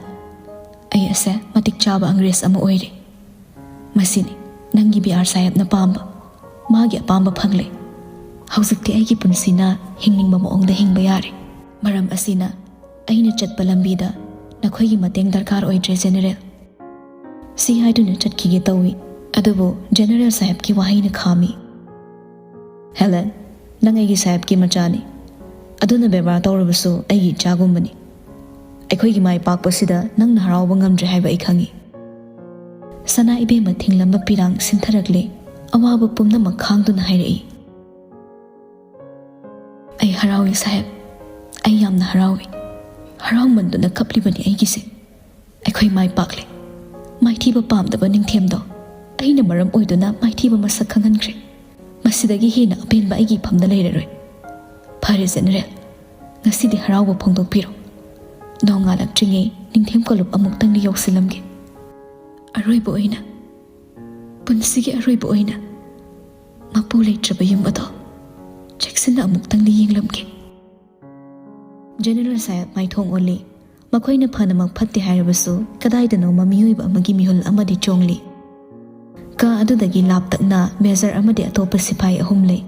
ꯑꯩ ꯑꯁꯦ ꯃꯇꯤꯛ ꯆꯥꯕ ꯑꯪꯒ꯭ꯔꯦꯖ ꯑꯃ ꯑꯣꯏꯔꯦ꯫ ꯃꯁꯤꯅꯤ ꯅꯪꯒꯤ ꯕꯤ ꯑꯥꯔ ꯁꯥꯍꯦꯕꯅ ꯄꯥꯝꯕ꯫ ꯃꯥꯒꯤ ꯑꯄꯥꯝꯕ ꯐꯪꯂꯦ꯫ ꯍꯧꯖꯤꯛꯇꯤ ꯑꯩꯒꯤ ꯄꯨꯟꯁꯤꯅ ꯍꯤꯡꯅꯤꯡꯕ ꯃꯑꯣꯡꯗ ꯍꯤꯡꯕ ꯌꯥꯔꯦ꯫ ꯃꯔꯝ ꯑꯁꯤꯅ ꯑꯩꯅ ꯆꯠꯄ ꯂꯝꯕꯤꯗ ꯅꯈꯣꯏꯒꯤ ꯃꯇꯦꯡ ꯗꯔꯀꯥꯔ ꯑꯣꯏꯗ꯭ꯔꯦ, ꯖꯦꯅꯦꯔꯦꯜ"꯫ ꯁꯤ ꯍꯥꯏꯗꯨꯅ ꯆꯠꯈꯤꯒꯦ ꯇꯧꯏ, ꯑꯗꯨꯕꯨ ꯖꯦꯅꯦꯔꯦꯜ ꯁꯥꯍꯦꯕꯀꯤ ꯋꯥꯍꯩꯅ ꯈꯥꯝꯃꯤ꯫ "ꯍꯦꯂꯦꯟ, ꯅꯪ ꯑꯩꯒꯤ ꯁꯥꯍꯦꯕꯀꯤ ꯃꯆꯥꯅꯤ꯫ ꯑꯗꯨꯅ ꯕꯦꯕꯥꯔ ꯇꯧꯔꯕꯁꯨ ꯑꯩꯒꯤ ꯏꯆꯥꯒꯨꯝꯕꯅꯤ꯫ ꯑꯩꯈꯣꯏꯒꯤ ꯃꯥꯏ ꯄꯥꯛꯄꯁꯤꯗ ꯅꯪꯅ ꯍꯔꯥꯎꯕ ꯉꯝꯗ꯭ꯔꯦ ꯍꯥꯏꯕ ꯑꯩ ꯈꯪꯏ"꯫ ꯁꯅꯥ ꯏꯕꯦꯝꯃ ꯊꯤꯡꯂꯝꯕ ꯄꯤꯔꯥꯡ ꯁꯤꯟꯊꯔꯛꯂꯦ꯫ ꯑꯋꯥꯕ ꯄꯨꯝꯅꯃꯛ ꯈꯥꯡꯗꯨꯅ ꯍꯥꯏꯔꯛꯏ, "ꯑꯩ ꯍꯔꯥꯎꯏ ꯁꯥꯍꯦꯕ, ꯑꯩ ꯌꯥꯝꯅ ꯍꯔꯥꯎꯏ"꯫ ꯍꯔꯥꯎꯃꯟꯗꯨꯅ ꯀꯞꯂꯤꯕꯅꯤ ꯑꯩꯒꯤꯁꯦ꯫ ꯑꯩꯈꯣꯏ ꯃꯥꯏ ꯄꯥꯛꯂꯦ꯫ ꯃꯥꯏꯊꯤꯕ ꯄꯥꯝꯗꯕ ꯅꯤꯡꯊꯦꯝꯗꯣ ꯑꯩꯅ ꯃꯔꯝ ꯑꯣꯏꯗꯨꯅ ꯃꯥꯏꯊꯤꯕ ꯃꯁꯛ ꯈꯪꯍꯟꯈ꯭ꯔꯦ꯫ ꯃꯁꯤꯗꯒꯤ ꯍꯦꯟꯅ ꯑꯄꯦꯟꯕ ꯑꯩꯒꯤ ꯏꯐꯝꯗ ꯂꯩꯔꯔꯣꯏ꯫ ꯐꯔꯦ ꯖꯦꯅꯔꯦꯜ, ꯉꯁꯤꯗꯤ ꯍꯔꯥꯎꯕ ꯐꯣꯡꯗꯣꯛꯄꯤꯔꯣ꯫ ꯅꯣꯡꯉꯥꯜꯂꯛꯇ꯭ꯔꯤꯉꯩ ꯅꯤꯡꯊꯦꯝ ꯀꯣꯂꯨꯞ ꯑꯃꯨꯛꯇꯪꯗꯤ ꯌꯧꯁꯤꯜꯂꯝꯒꯦ꯫ ꯑꯔꯣꯏꯕ ꯑꯣꯏꯅ, ꯄꯨꯟꯁꯤꯒꯤ ꯑꯔꯣꯏꯕ ꯑꯣꯏꯅ ꯃꯄꯨ ꯂꯩꯇ꯭ꯔꯕ ꯌꯨꯝ ꯑꯗꯣ ꯆꯦꯛꯁꯤꯟꯅ ꯑꯃꯨꯛꯇꯪꯗꯤ ꯌꯦꯡꯂꯝꯒꯦ꯫ ꯖꯦꯅꯔꯦꯜ ꯁꯥꯍꯦꯕ ꯃꯥꯏꯊꯣꯡ ꯑꯣꯜꯂꯤ꯫ ꯃꯈꯣꯏꯅ ꯐꯅꯃꯛ ꯐꯠꯇꯦ ꯍꯥꯏꯔꯕꯁꯨ ꯀꯗꯥꯏꯗꯅꯣꯃ ꯃꯤꯑꯣꯏꯕ ꯑꯃꯒꯤ ꯃꯤꯍꯨꯜ ꯑꯃꯗꯤ ꯆꯣꯡꯂꯤ꯫ ꯀꯥ ꯑꯗꯨꯗꯒꯤ ꯂꯥꯞꯇꯛꯅ ꯃꯦꯖꯔ ꯑꯃꯗꯤ ꯑꯇꯣꯞꯄ ꯁꯤꯐꯥꯏ ꯑꯍꯨꯝ ꯂꯩ꯫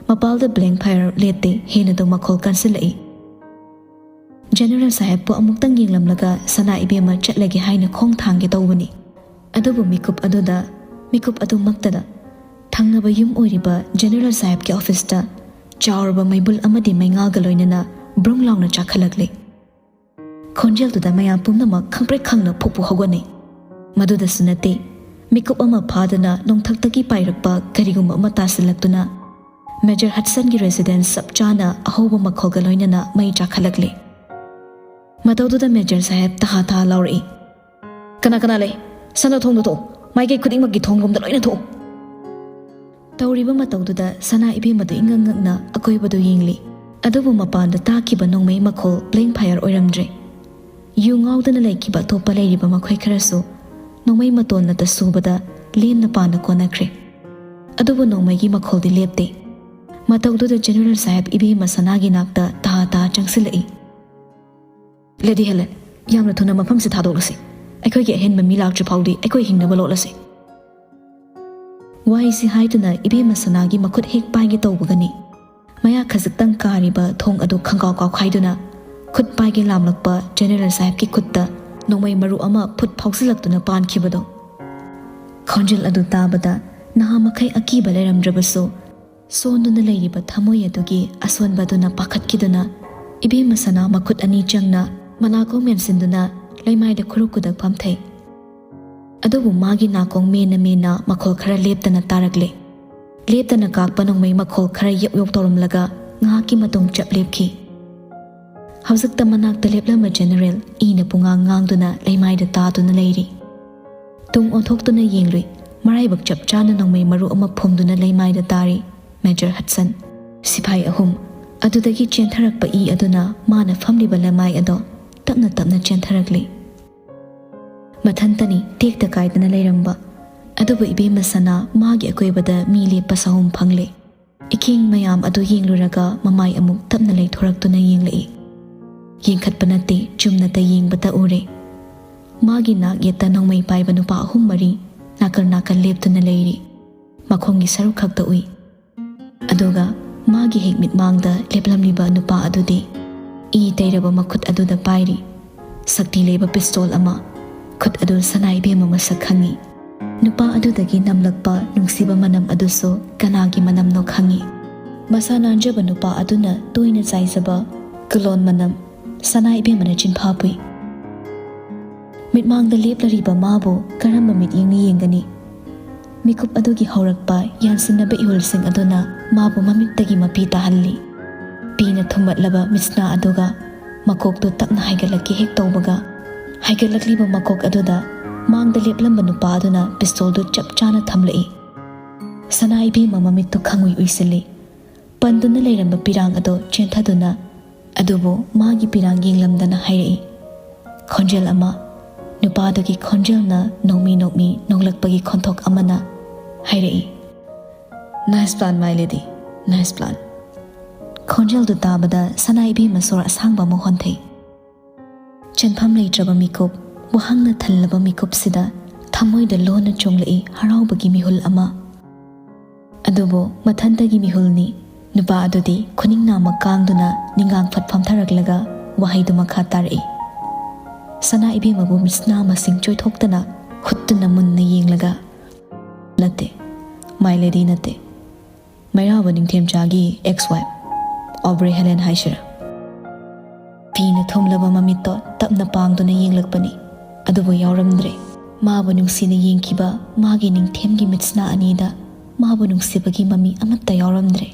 ꯃꯄꯥꯜꯗ ꯕ꯭ꯂꯦꯡ ꯐꯥꯌꯔ ꯂꯦꯞꯇꯦ, ꯍꯦꯟꯅꯗꯨ ꯃꯈꯣꯜ ꯀꯟꯁꯤꯜꯂꯛꯏ꯫ ꯖꯦꯅꯔꯦꯜ ꯁꯥꯍꯦꯕꯄꯨ ꯑꯃꯨꯛꯇꯪ ꯌꯦꯡꯂꯝꯂꯒ ꯁꯅꯥ ꯏꯕꯦꯝꯃ ꯆꯠꯂꯒꯦ ꯍꯥꯏꯅ ꯈꯣꯡ ꯊꯥꯡꯒꯦ ꯇꯧꯕꯅꯤ꯫ ꯑꯗꯨꯕꯨ ꯃꯤꯀꯨꯞ ꯑꯗꯨꯗ, ꯃꯤꯀꯨꯞ ꯑꯗꯨꯃꯛꯇꯗ ꯊꯪꯅꯕ ꯌꯨꯝ ꯑꯣꯏꯔꯤꯕ ꯖꯦꯅꯔꯦꯜ ꯁꯥꯍꯦꯕꯀꯤ ꯑꯣꯐꯤꯁꯇ ꯆꯥꯎꯔꯕ ꯃꯩꯕꯨꯜ ꯑꯃꯗꯤ ꯃꯩꯉꯥꯜꯒ ꯂꯣꯏꯅꯅ ꯕ꯭ꯔꯨꯡ ꯂꯥꯎꯅ ꯆꯥꯛꯈꯠꯂꯛꯂꯦ꯫ ꯈꯣꯟꯖꯦꯜꯗꯨꯗ ꯃꯌꯥꯝ ꯄꯨꯝꯅꯃꯛ ꯈꯪꯄ꯭ꯔꯦꯛ ꯈꯪꯅ ꯐꯨꯛ ꯐꯨꯛ ꯍꯧꯒꯠꯅꯩ꯫ ꯃꯗꯨꯗꯁꯨ ꯅꯠꯇꯦ, ꯃꯤꯀꯨꯞ ꯑꯃ ꯐꯥꯗꯅ ꯅꯣꯡꯊꯛꯇꯒꯤ ꯄꯥꯏꯔꯛꯄ ꯀꯔꯤꯒꯨꯝꯕ ꯑꯃ ꯇꯥꯁꯤꯜꯂꯛꯇꯨꯅ ꯃꯦꯖꯔ ꯍꯗꯁꯟꯒꯤ ꯔꯦꯁꯤꯗꯦꯟꯁ ꯆꯞ ꯆꯥꯅ ꯑꯍꯧꯕ ꯃꯈꯣꯜꯒ ꯂꯣꯏꯅꯅ ꯃꯩ ꯆꯥꯛꯈꯠꯂꯛꯂꯦ꯫ ꯃꯇꯧꯗꯨꯗ ꯃꯦꯖꯔ ꯁꯥꯍꯦꯕ ꯇꯍꯥ ꯇꯍꯥ ꯂꯥꯎꯔꯛꯏ, "ꯀꯅꯥ ꯀꯅꯥ ꯂꯩ? ꯁꯟꯗ ꯊꯣꯡꯗꯣ ꯊꯣꯛꯎ꯫ ꯃꯥꯏꯀꯩ ꯈꯨꯗꯤꯡꯃꯛꯀꯤ ꯊꯣꯡꯂꯣꯝꯗ ꯂꯣꯏꯅ ꯊꯣꯛꯎ!" ꯇꯧꯔꯤꯕ ꯃꯇꯧꯗꯨꯗ ꯁꯅꯥ ꯏꯕꯦꯝꯃꯗꯨ ꯏꯉꯛ ꯉꯛꯅ ꯑꯀꯣꯏꯕꯗꯨ ꯌꯦꯡꯂꯤ꯫ ꯑꯗꯨꯕꯨ ꯃꯄꯥꯟꯗ ꯇꯥꯈꯤꯕ ꯅꯣꯡꯃꯩ ꯃꯈꯣꯜ ꯕ꯭ꯂꯦꯡ ꯐꯥꯌꯔ ꯑꯣꯏꯔꯝꯗ꯭ꯔꯦ꯫ ꯌꯨ ꯉꯥꯎꯗꯅ ꯂꯩꯈꯤꯕ ꯑꯇꯣꯞꯄ ꯂꯩꯔꯤꯕ ꯃꯈꯣꯏ ꯈꯔꯁꯨ ꯅꯣꯡꯃꯩ ꯃꯇꯣꯟꯅꯇ ꯁꯨꯕꯗ ꯂꯦꯝꯅ ꯄꯥꯟꯅ ꯀꯣꯟꯅꯈ꯭ꯔꯦ꯫ ꯑꯗꯨꯕꯨ ꯅꯣꯡꯃꯩꯒꯤ ꯃꯈꯣꯜꯗꯤ ꯂꯦꯞꯇꯦ꯫ ꯃꯇꯧꯗꯨꯗ ꯖꯦꯅꯔꯦꯜ ꯁꯥꯍꯦꯕ ꯏꯕꯦꯝꯃ ꯁꯅꯥꯒꯤ ꯅꯥꯛꯇ ꯇꯍꯥ ꯇꯍꯥ ꯆꯪꯁꯤꯜꯂꯛꯏ꯫ "ꯂꯦꯗꯤ ꯍꯦꯂꯦꯟ, ꯌꯥꯝꯅ ꯊꯨꯅ ꯃꯐꯝꯁꯤ ꯊꯥꯗꯣꯛꯂꯁꯤ꯫ ꯑꯩꯈꯣꯏꯒꯤ ꯑꯍꯦꯟꯕ ꯃꯤ ꯂꯥꯛꯇ꯭ꯔꯤ ꯐꯥꯎꯗꯤ ꯑꯩꯈꯣꯏ ꯍꯤꯡꯅꯕ ꯂꯣꯠꯂꯁꯤ꯫" ꯋꯥꯍꯩꯁꯤ ꯍꯥꯏꯗꯨꯅ ꯏꯕꯦꯝꯃ ꯁꯅꯥꯒꯤ ꯃꯈꯨꯠ ꯍꯦꯛ ꯄꯥꯏꯒꯦ ꯇꯧꯕꯒꯅꯤ, ꯃꯌꯥ ꯈꯖꯤꯛꯇꯪ ꯀꯥꯔꯤꯕ ꯊꯣꯡ ꯑꯗꯨ ꯈꯪꯀꯥꯎ ꯀꯥꯎꯈꯥꯏꯗꯨꯅ ꯈꯨꯠ ꯄꯥꯏꯒꯦ ꯂꯥꯝꯂꯛꯄ ꯖꯦꯅꯔꯦꯜ ꯁꯥꯍꯦꯕꯀꯤ ꯈꯨꯠꯇ ꯅꯣꯡꯃꯩ ꯃꯔꯨ ꯑꯃ ꯐꯨꯠ ꯐꯥꯎꯖꯤꯜꯂꯛꯇꯨꯅ ꯄꯥꯟꯈꯤꯕꯗꯣ꯫ ꯈꯣꯟꯖꯦꯜ ꯑꯗꯨ ꯇꯥꯕꯗ ꯅꯍꯥ ꯃꯈꯩ ꯑꯀꯤꯕ ꯂꯩꯔꯝꯗ꯭ꯔꯕꯁꯨ, ꯁꯣꯟꯗꯨꯅ ꯂꯩꯔꯤꯕ ꯊꯃꯣꯏ ꯑꯗꯨꯒꯤ ꯑꯁꯣꯟꯕ ꯑꯗꯨꯅ ꯄꯥꯈꯠꯈꯤꯗꯨꯅ ꯏꯕꯦꯝꯃ ꯁꯅꯥ ꯃꯈꯨꯠ ꯑꯅꯤ ꯆꯪꯅ ꯃꯅꯥꯀꯣ ꯃꯦꯟꯁꯤꯟꯗꯨꯅ ꯂꯩꯃꯥꯏꯗ ꯈꯨꯔꯨ ꯈꯨꯗꯛ ꯐꯝꯊꯩ꯫ ꯑꯗꯨꯕꯨ ꯃꯥꯒꯤ ꯅꯥꯀꯣꯡ ꯃꯦꯟꯅ ꯃꯦꯟꯅ ꯃꯈꯣꯜ ꯈꯔ ꯂꯦꯞꯇꯅ ꯇꯥꯔꯛꯂꯦ꯫ ꯂꯦꯞꯇꯅ ꯀꯥꯞꯄ ꯅꯣꯡꯃꯩ ꯃꯈꯣꯜ ꯈꯔ ꯌꯧ ꯌꯧ ꯇꯧꯔꯝꯂꯒ ꯉꯥꯏꯍꯥꯛꯀꯤ ꯃꯇꯨꯡ ꯆꯞ ꯂꯦꯞꯈꯤ꯫ ꯍꯧꯖꯤꯛꯇ ꯃꯅꯥꯛꯇ ꯂꯦꯞꯂꯝꯕ ꯖꯦꯅꯔꯦꯜ ꯏꯅ ꯄꯨꯡꯉꯥꯡ ꯉꯥꯡꯗꯨꯅ ꯂꯩꯃꯥꯏꯗ ꯇꯥꯗꯨꯅ ꯂꯩꯔꯤ꯫ ꯇꯨꯡ ꯑꯣꯟꯊꯣꯛꯇꯨꯅ ꯌꯦꯡꯂꯨꯏ꯫ ꯃꯔꯥꯏꯕꯛ ꯆꯞ ꯆꯥꯅ ꯅꯣꯡꯃꯩ ꯃꯔꯨ ꯑꯃ ꯐꯨꯝꯗꯨꯅ ꯂꯩꯃꯥꯏꯗ ꯇꯥꯔꯤ꯫ ꯃꯦꯖꯔ ꯍꯠꯁꯟ꯫ ꯁꯤꯐꯥꯏ ꯑꯍꯨꯝ ꯑꯗꯨꯗꯒꯤ ꯆꯦꯟꯊꯔꯛꯄ ꯏ ꯑꯗꯨꯅ ꯃꯥꯅ ꯐꯝꯂꯤꯕ ꯂꯩꯃꯥꯏ ꯑꯗꯣ ꯇꯞꯅ ꯇꯞꯅ ꯆꯦꯟꯊꯔꯛꯂꯤ꯫ ꯃꯊꯟꯇꯅꯤ ꯇꯦꯛꯇ ꯀꯥꯏꯗꯅ ꯂꯩꯔꯝꯕ꯫ ꯑꯗꯨꯕꯨ ꯏꯕꯦꯝꯃ ꯁꯅꯥ ꯃꯥꯒꯤ ꯑꯀꯣꯏꯕꯗ ꯃꯤ ꯂꯦꯞꯄ ꯁꯍꯨꯝ ꯐꯪꯂꯦ꯫ ꯏꯀꯦꯡ ꯃꯌꯥꯝ ꯑꯗꯨ ꯌꯦꯡꯂꯨꯔꯒ ꯃꯃꯥꯏ ꯑꯃꯨꯛ ꯇꯞꯅ ꯂꯩꯊꯣꯔꯛꯇꯨꯅ ꯌꯦꯡꯂꯛꯏ꯫ ꯌꯦꯡꯈꯠꯄ ꯅꯠꯇꯦ, ꯆꯨꯝꯅꯇ ꯌꯦꯡꯕꯇ ꯎꯔꯦ꯫ ꯃꯥꯒꯤ ꯅꯥꯛ ꯌꯦꯠꯇ ꯅꯣꯡꯃꯩ ꯄꯥꯏꯕ ꯅꯨꯄꯥ ꯑꯍꯨꯝ ꯃꯔꯤ ꯅꯥꯀꯜ ꯅꯥꯀꯜ ꯂꯦꯞꯇꯨꯅ ꯂꯩꯔꯤ꯫ ꯃꯈꯣꯡꯒꯤ ꯁꯔꯨꯛ ꯈꯛꯇ ꯎꯏ꯫ ꯑꯗꯨꯒ ꯃꯥꯒꯤ ꯍꯦꯛ ꯃꯤꯠꯃꯥꯡꯗ ꯂꯦꯞꯂꯝꯂꯤꯕ ꯅꯨꯄꯥ ꯑꯗꯨꯗꯤ ꯏ ꯇꯩꯔꯕ ꯃꯈꯨꯠ ꯑꯗꯨꯗ ꯄꯥꯏꯔꯤ꯫ ꯁꯛꯇꯤ ꯂꯩꯕ ꯄꯤꯁꯇꯣꯜ ꯑꯃ꯫ ꯈꯨꯠ ꯑꯗꯨ ꯁꯅꯥ ꯏꯕꯦꯝꯃ ꯃꯁꯛ ꯈꯪꯉꯤ꯫ ꯅꯨꯄꯥ ꯑꯗꯨꯗꯒꯤ ꯅꯝꯂꯛꯄ ꯅꯨꯡꯁꯤꯕ ꯃꯅꯝ ꯑꯗꯨꯁꯨ ꯀꯅꯥꯒꯤ ꯃꯅꯝꯅꯣ ꯈꯪꯉꯤ꯫ ꯃꯁꯥ ꯅꯥꯟꯖꯕ ꯅꯨꯄꯥ ꯑꯗꯨꯅ ꯇꯣꯏꯅ ꯆꯥꯏꯖꯕ ꯀꯂꯣꯟ ꯃꯅꯝ꯫ ꯁꯅꯥ ꯏꯕꯦꯝꯃꯅ ꯆꯤꯟꯐꯥ ꯄꯨꯏ꯫ ꯃꯤꯠꯃꯥꯡꯗ ꯂꯦꯞꯂꯔꯤꯕ ꯃꯥꯕꯨ ꯀꯔꯝꯕ ꯃꯤꯠꯌꯦꯡꯅ ꯌꯦꯡꯒꯅꯤ? ꯃꯤꯀꯨꯞ ꯑꯗꯨꯒꯤ ꯍꯧꯔꯛꯄ ꯌꯥꯟꯁꯤꯟꯅꯕ ꯏꯍꯨꯜꯁꯤꯡ ꯑꯗꯨꯅ ꯃꯥꯕꯨ ꯃꯃꯤꯠꯇꯒꯤ ꯃꯄꯤ ꯇꯥꯍꯜꯂꯤ꯫ ꯄꯤꯅ ꯊꯨꯝꯃꯠꯂꯕ ꯃꯤꯠꯁꯅꯥ ꯑꯗꯨꯒ ꯃꯀꯣꯛꯇꯨ ꯇꯞꯅ ꯍꯥꯏꯒꯠꯂꯛꯀꯦ ꯍꯦꯛ ꯇꯧꯕꯒ, ꯍꯥꯏꯒꯠꯂꯛꯂꯤꯕ ꯃꯀꯣꯛ ꯑꯗꯨꯗ ꯃꯥꯡꯗ ꯂꯦꯞꯂꯝꯕ ꯅꯨꯄꯥ ꯑꯗꯨꯅ ꯄꯤꯁꯇꯣꯜꯗꯨ ꯆꯞ ꯆꯥꯅ ꯊꯝꯂꯛꯏ꯫ ꯁꯅꯥ ꯏꯕꯦꯝꯃ ꯃꯃꯤꯠꯇꯨ ꯈꯪꯎꯏ ꯎꯏꯁꯤꯜꯂꯤ꯫ ꯄꯟꯗꯨꯅ ꯂꯩꯔꯝꯕ ꯄꯤꯔꯥꯡ ꯑꯗꯨ ꯆꯦꯟꯊꯗꯨꯅ, ꯑꯗꯨꯕꯨ ꯃꯥꯒꯤ ꯄꯤꯔꯥꯡ ꯌꯦꯡꯂꯝꯗꯅ ꯍꯥꯏꯔꯛꯏ꯫ ꯈꯣꯟꯖꯦꯜ ꯑꯃ, ꯅꯨꯄꯥꯗꯨꯒꯤ ꯈꯣꯟꯖꯦꯜꯅ ꯅꯣꯡꯃꯤ ꯅꯣꯡꯃꯤ ꯅꯣꯡꯂꯛꯄꯒꯤ ꯈꯣꯟꯊꯣꯛ ꯑꯃꯅ ꯍꯥꯏꯔꯛꯏ, "Nice plan, my lady, nice plan." ꯈꯣꯟꯖꯦꯜꯗꯨ ꯇꯥꯕꯗ ꯁꯅꯥ ꯏꯕꯦꯝꯃ ꯁꯣꯔ ꯑꯁꯥꯡꯕ ꯑꯃ ꯍꯣꯟꯊꯩ꯫ ꯆꯦꯟꯐꯝ ꯂꯩꯇ꯭ꯔꯕ ꯃꯤꯀꯨꯞ, ꯋꯥꯍꯪꯅ ꯊꯜꯂꯕ ꯃꯤꯀꯨꯞꯁꯤꯗ ꯊꯃꯣꯏꯗ ꯂꯣꯟꯅ ꯆꯣꯡꯂꯛꯏ ꯍꯔꯥꯎꯕꯒꯤ ꯃꯤꯍꯨꯜ ꯑꯃ꯫ ꯑꯗꯨꯕꯨ ꯃꯊꯟꯇꯒꯤ ꯃꯤꯍꯨꯜꯅꯤ꯫ ꯅꯨꯄꯥ ꯑꯗꯨꯗꯤ ꯈꯨꯅꯤꯡ ꯅꯥꯝꯃ ꯀꯥꯡꯗꯨꯅ ꯅꯤꯡꯒꯥꯡ ꯐꯠ ꯐꯝꯊꯔꯛꯂꯒ ꯋꯥꯍꯩꯗꯨ ꯃꯈꯥ ꯇꯥꯔꯛꯏ꯫ ꯁꯅꯥ ꯏꯕꯦꯝꯃꯕꯨ ꯃꯤꯠꯁꯅꯥ ꯃꯁꯤꯡ ꯆꯣꯏꯊꯣꯛꯇꯅ ꯍꯨꯠꯇꯨꯅ ꯃꯨꯟꯅ ꯌꯦꯡꯂꯒ, "ꯅꯠꯇꯦ, my lady, ꯅꯠꯇꯦ꯫ ꯃꯩꯔꯥꯕ ꯅꯤꯡꯊꯦꯝꯆꯥꯒꯤ ex-wife, ꯑꯣꯕ꯭ꯔꯦ ꯍꯦꯂꯦꯟ ꯍꯥꯏꯁꯤꯔꯥ?" ꯐꯤꯅ ꯊꯨꯝꯂꯕ ꯃꯃꯤꯠꯇꯣ ꯇꯞꯅ ꯄꯥꯡꯗꯨꯅ ꯌꯦꯡꯂꯛꯄꯅꯤ, ꯑꯗꯨꯕꯨ ꯌꯥꯎꯔꯝꯗ꯭ꯔꯦ꯫ ꯃꯥꯕꯨ ꯅꯨꯡꯁꯤꯅ ꯌꯦꯡꯈꯤꯕ ꯃꯥꯒꯤ ꯅꯤꯡꯊꯦꯝꯒꯤ ꯃꯤꯠꯁꯅꯥ ꯑꯅꯤꯗ ꯃꯥꯕꯨ ꯅꯨꯡꯁꯤꯕꯒꯤ ꯃꯃꯤ ꯑꯃꯠꯇ ꯌꯥꯎꯔꯝꯗ꯭ꯔꯦ꯫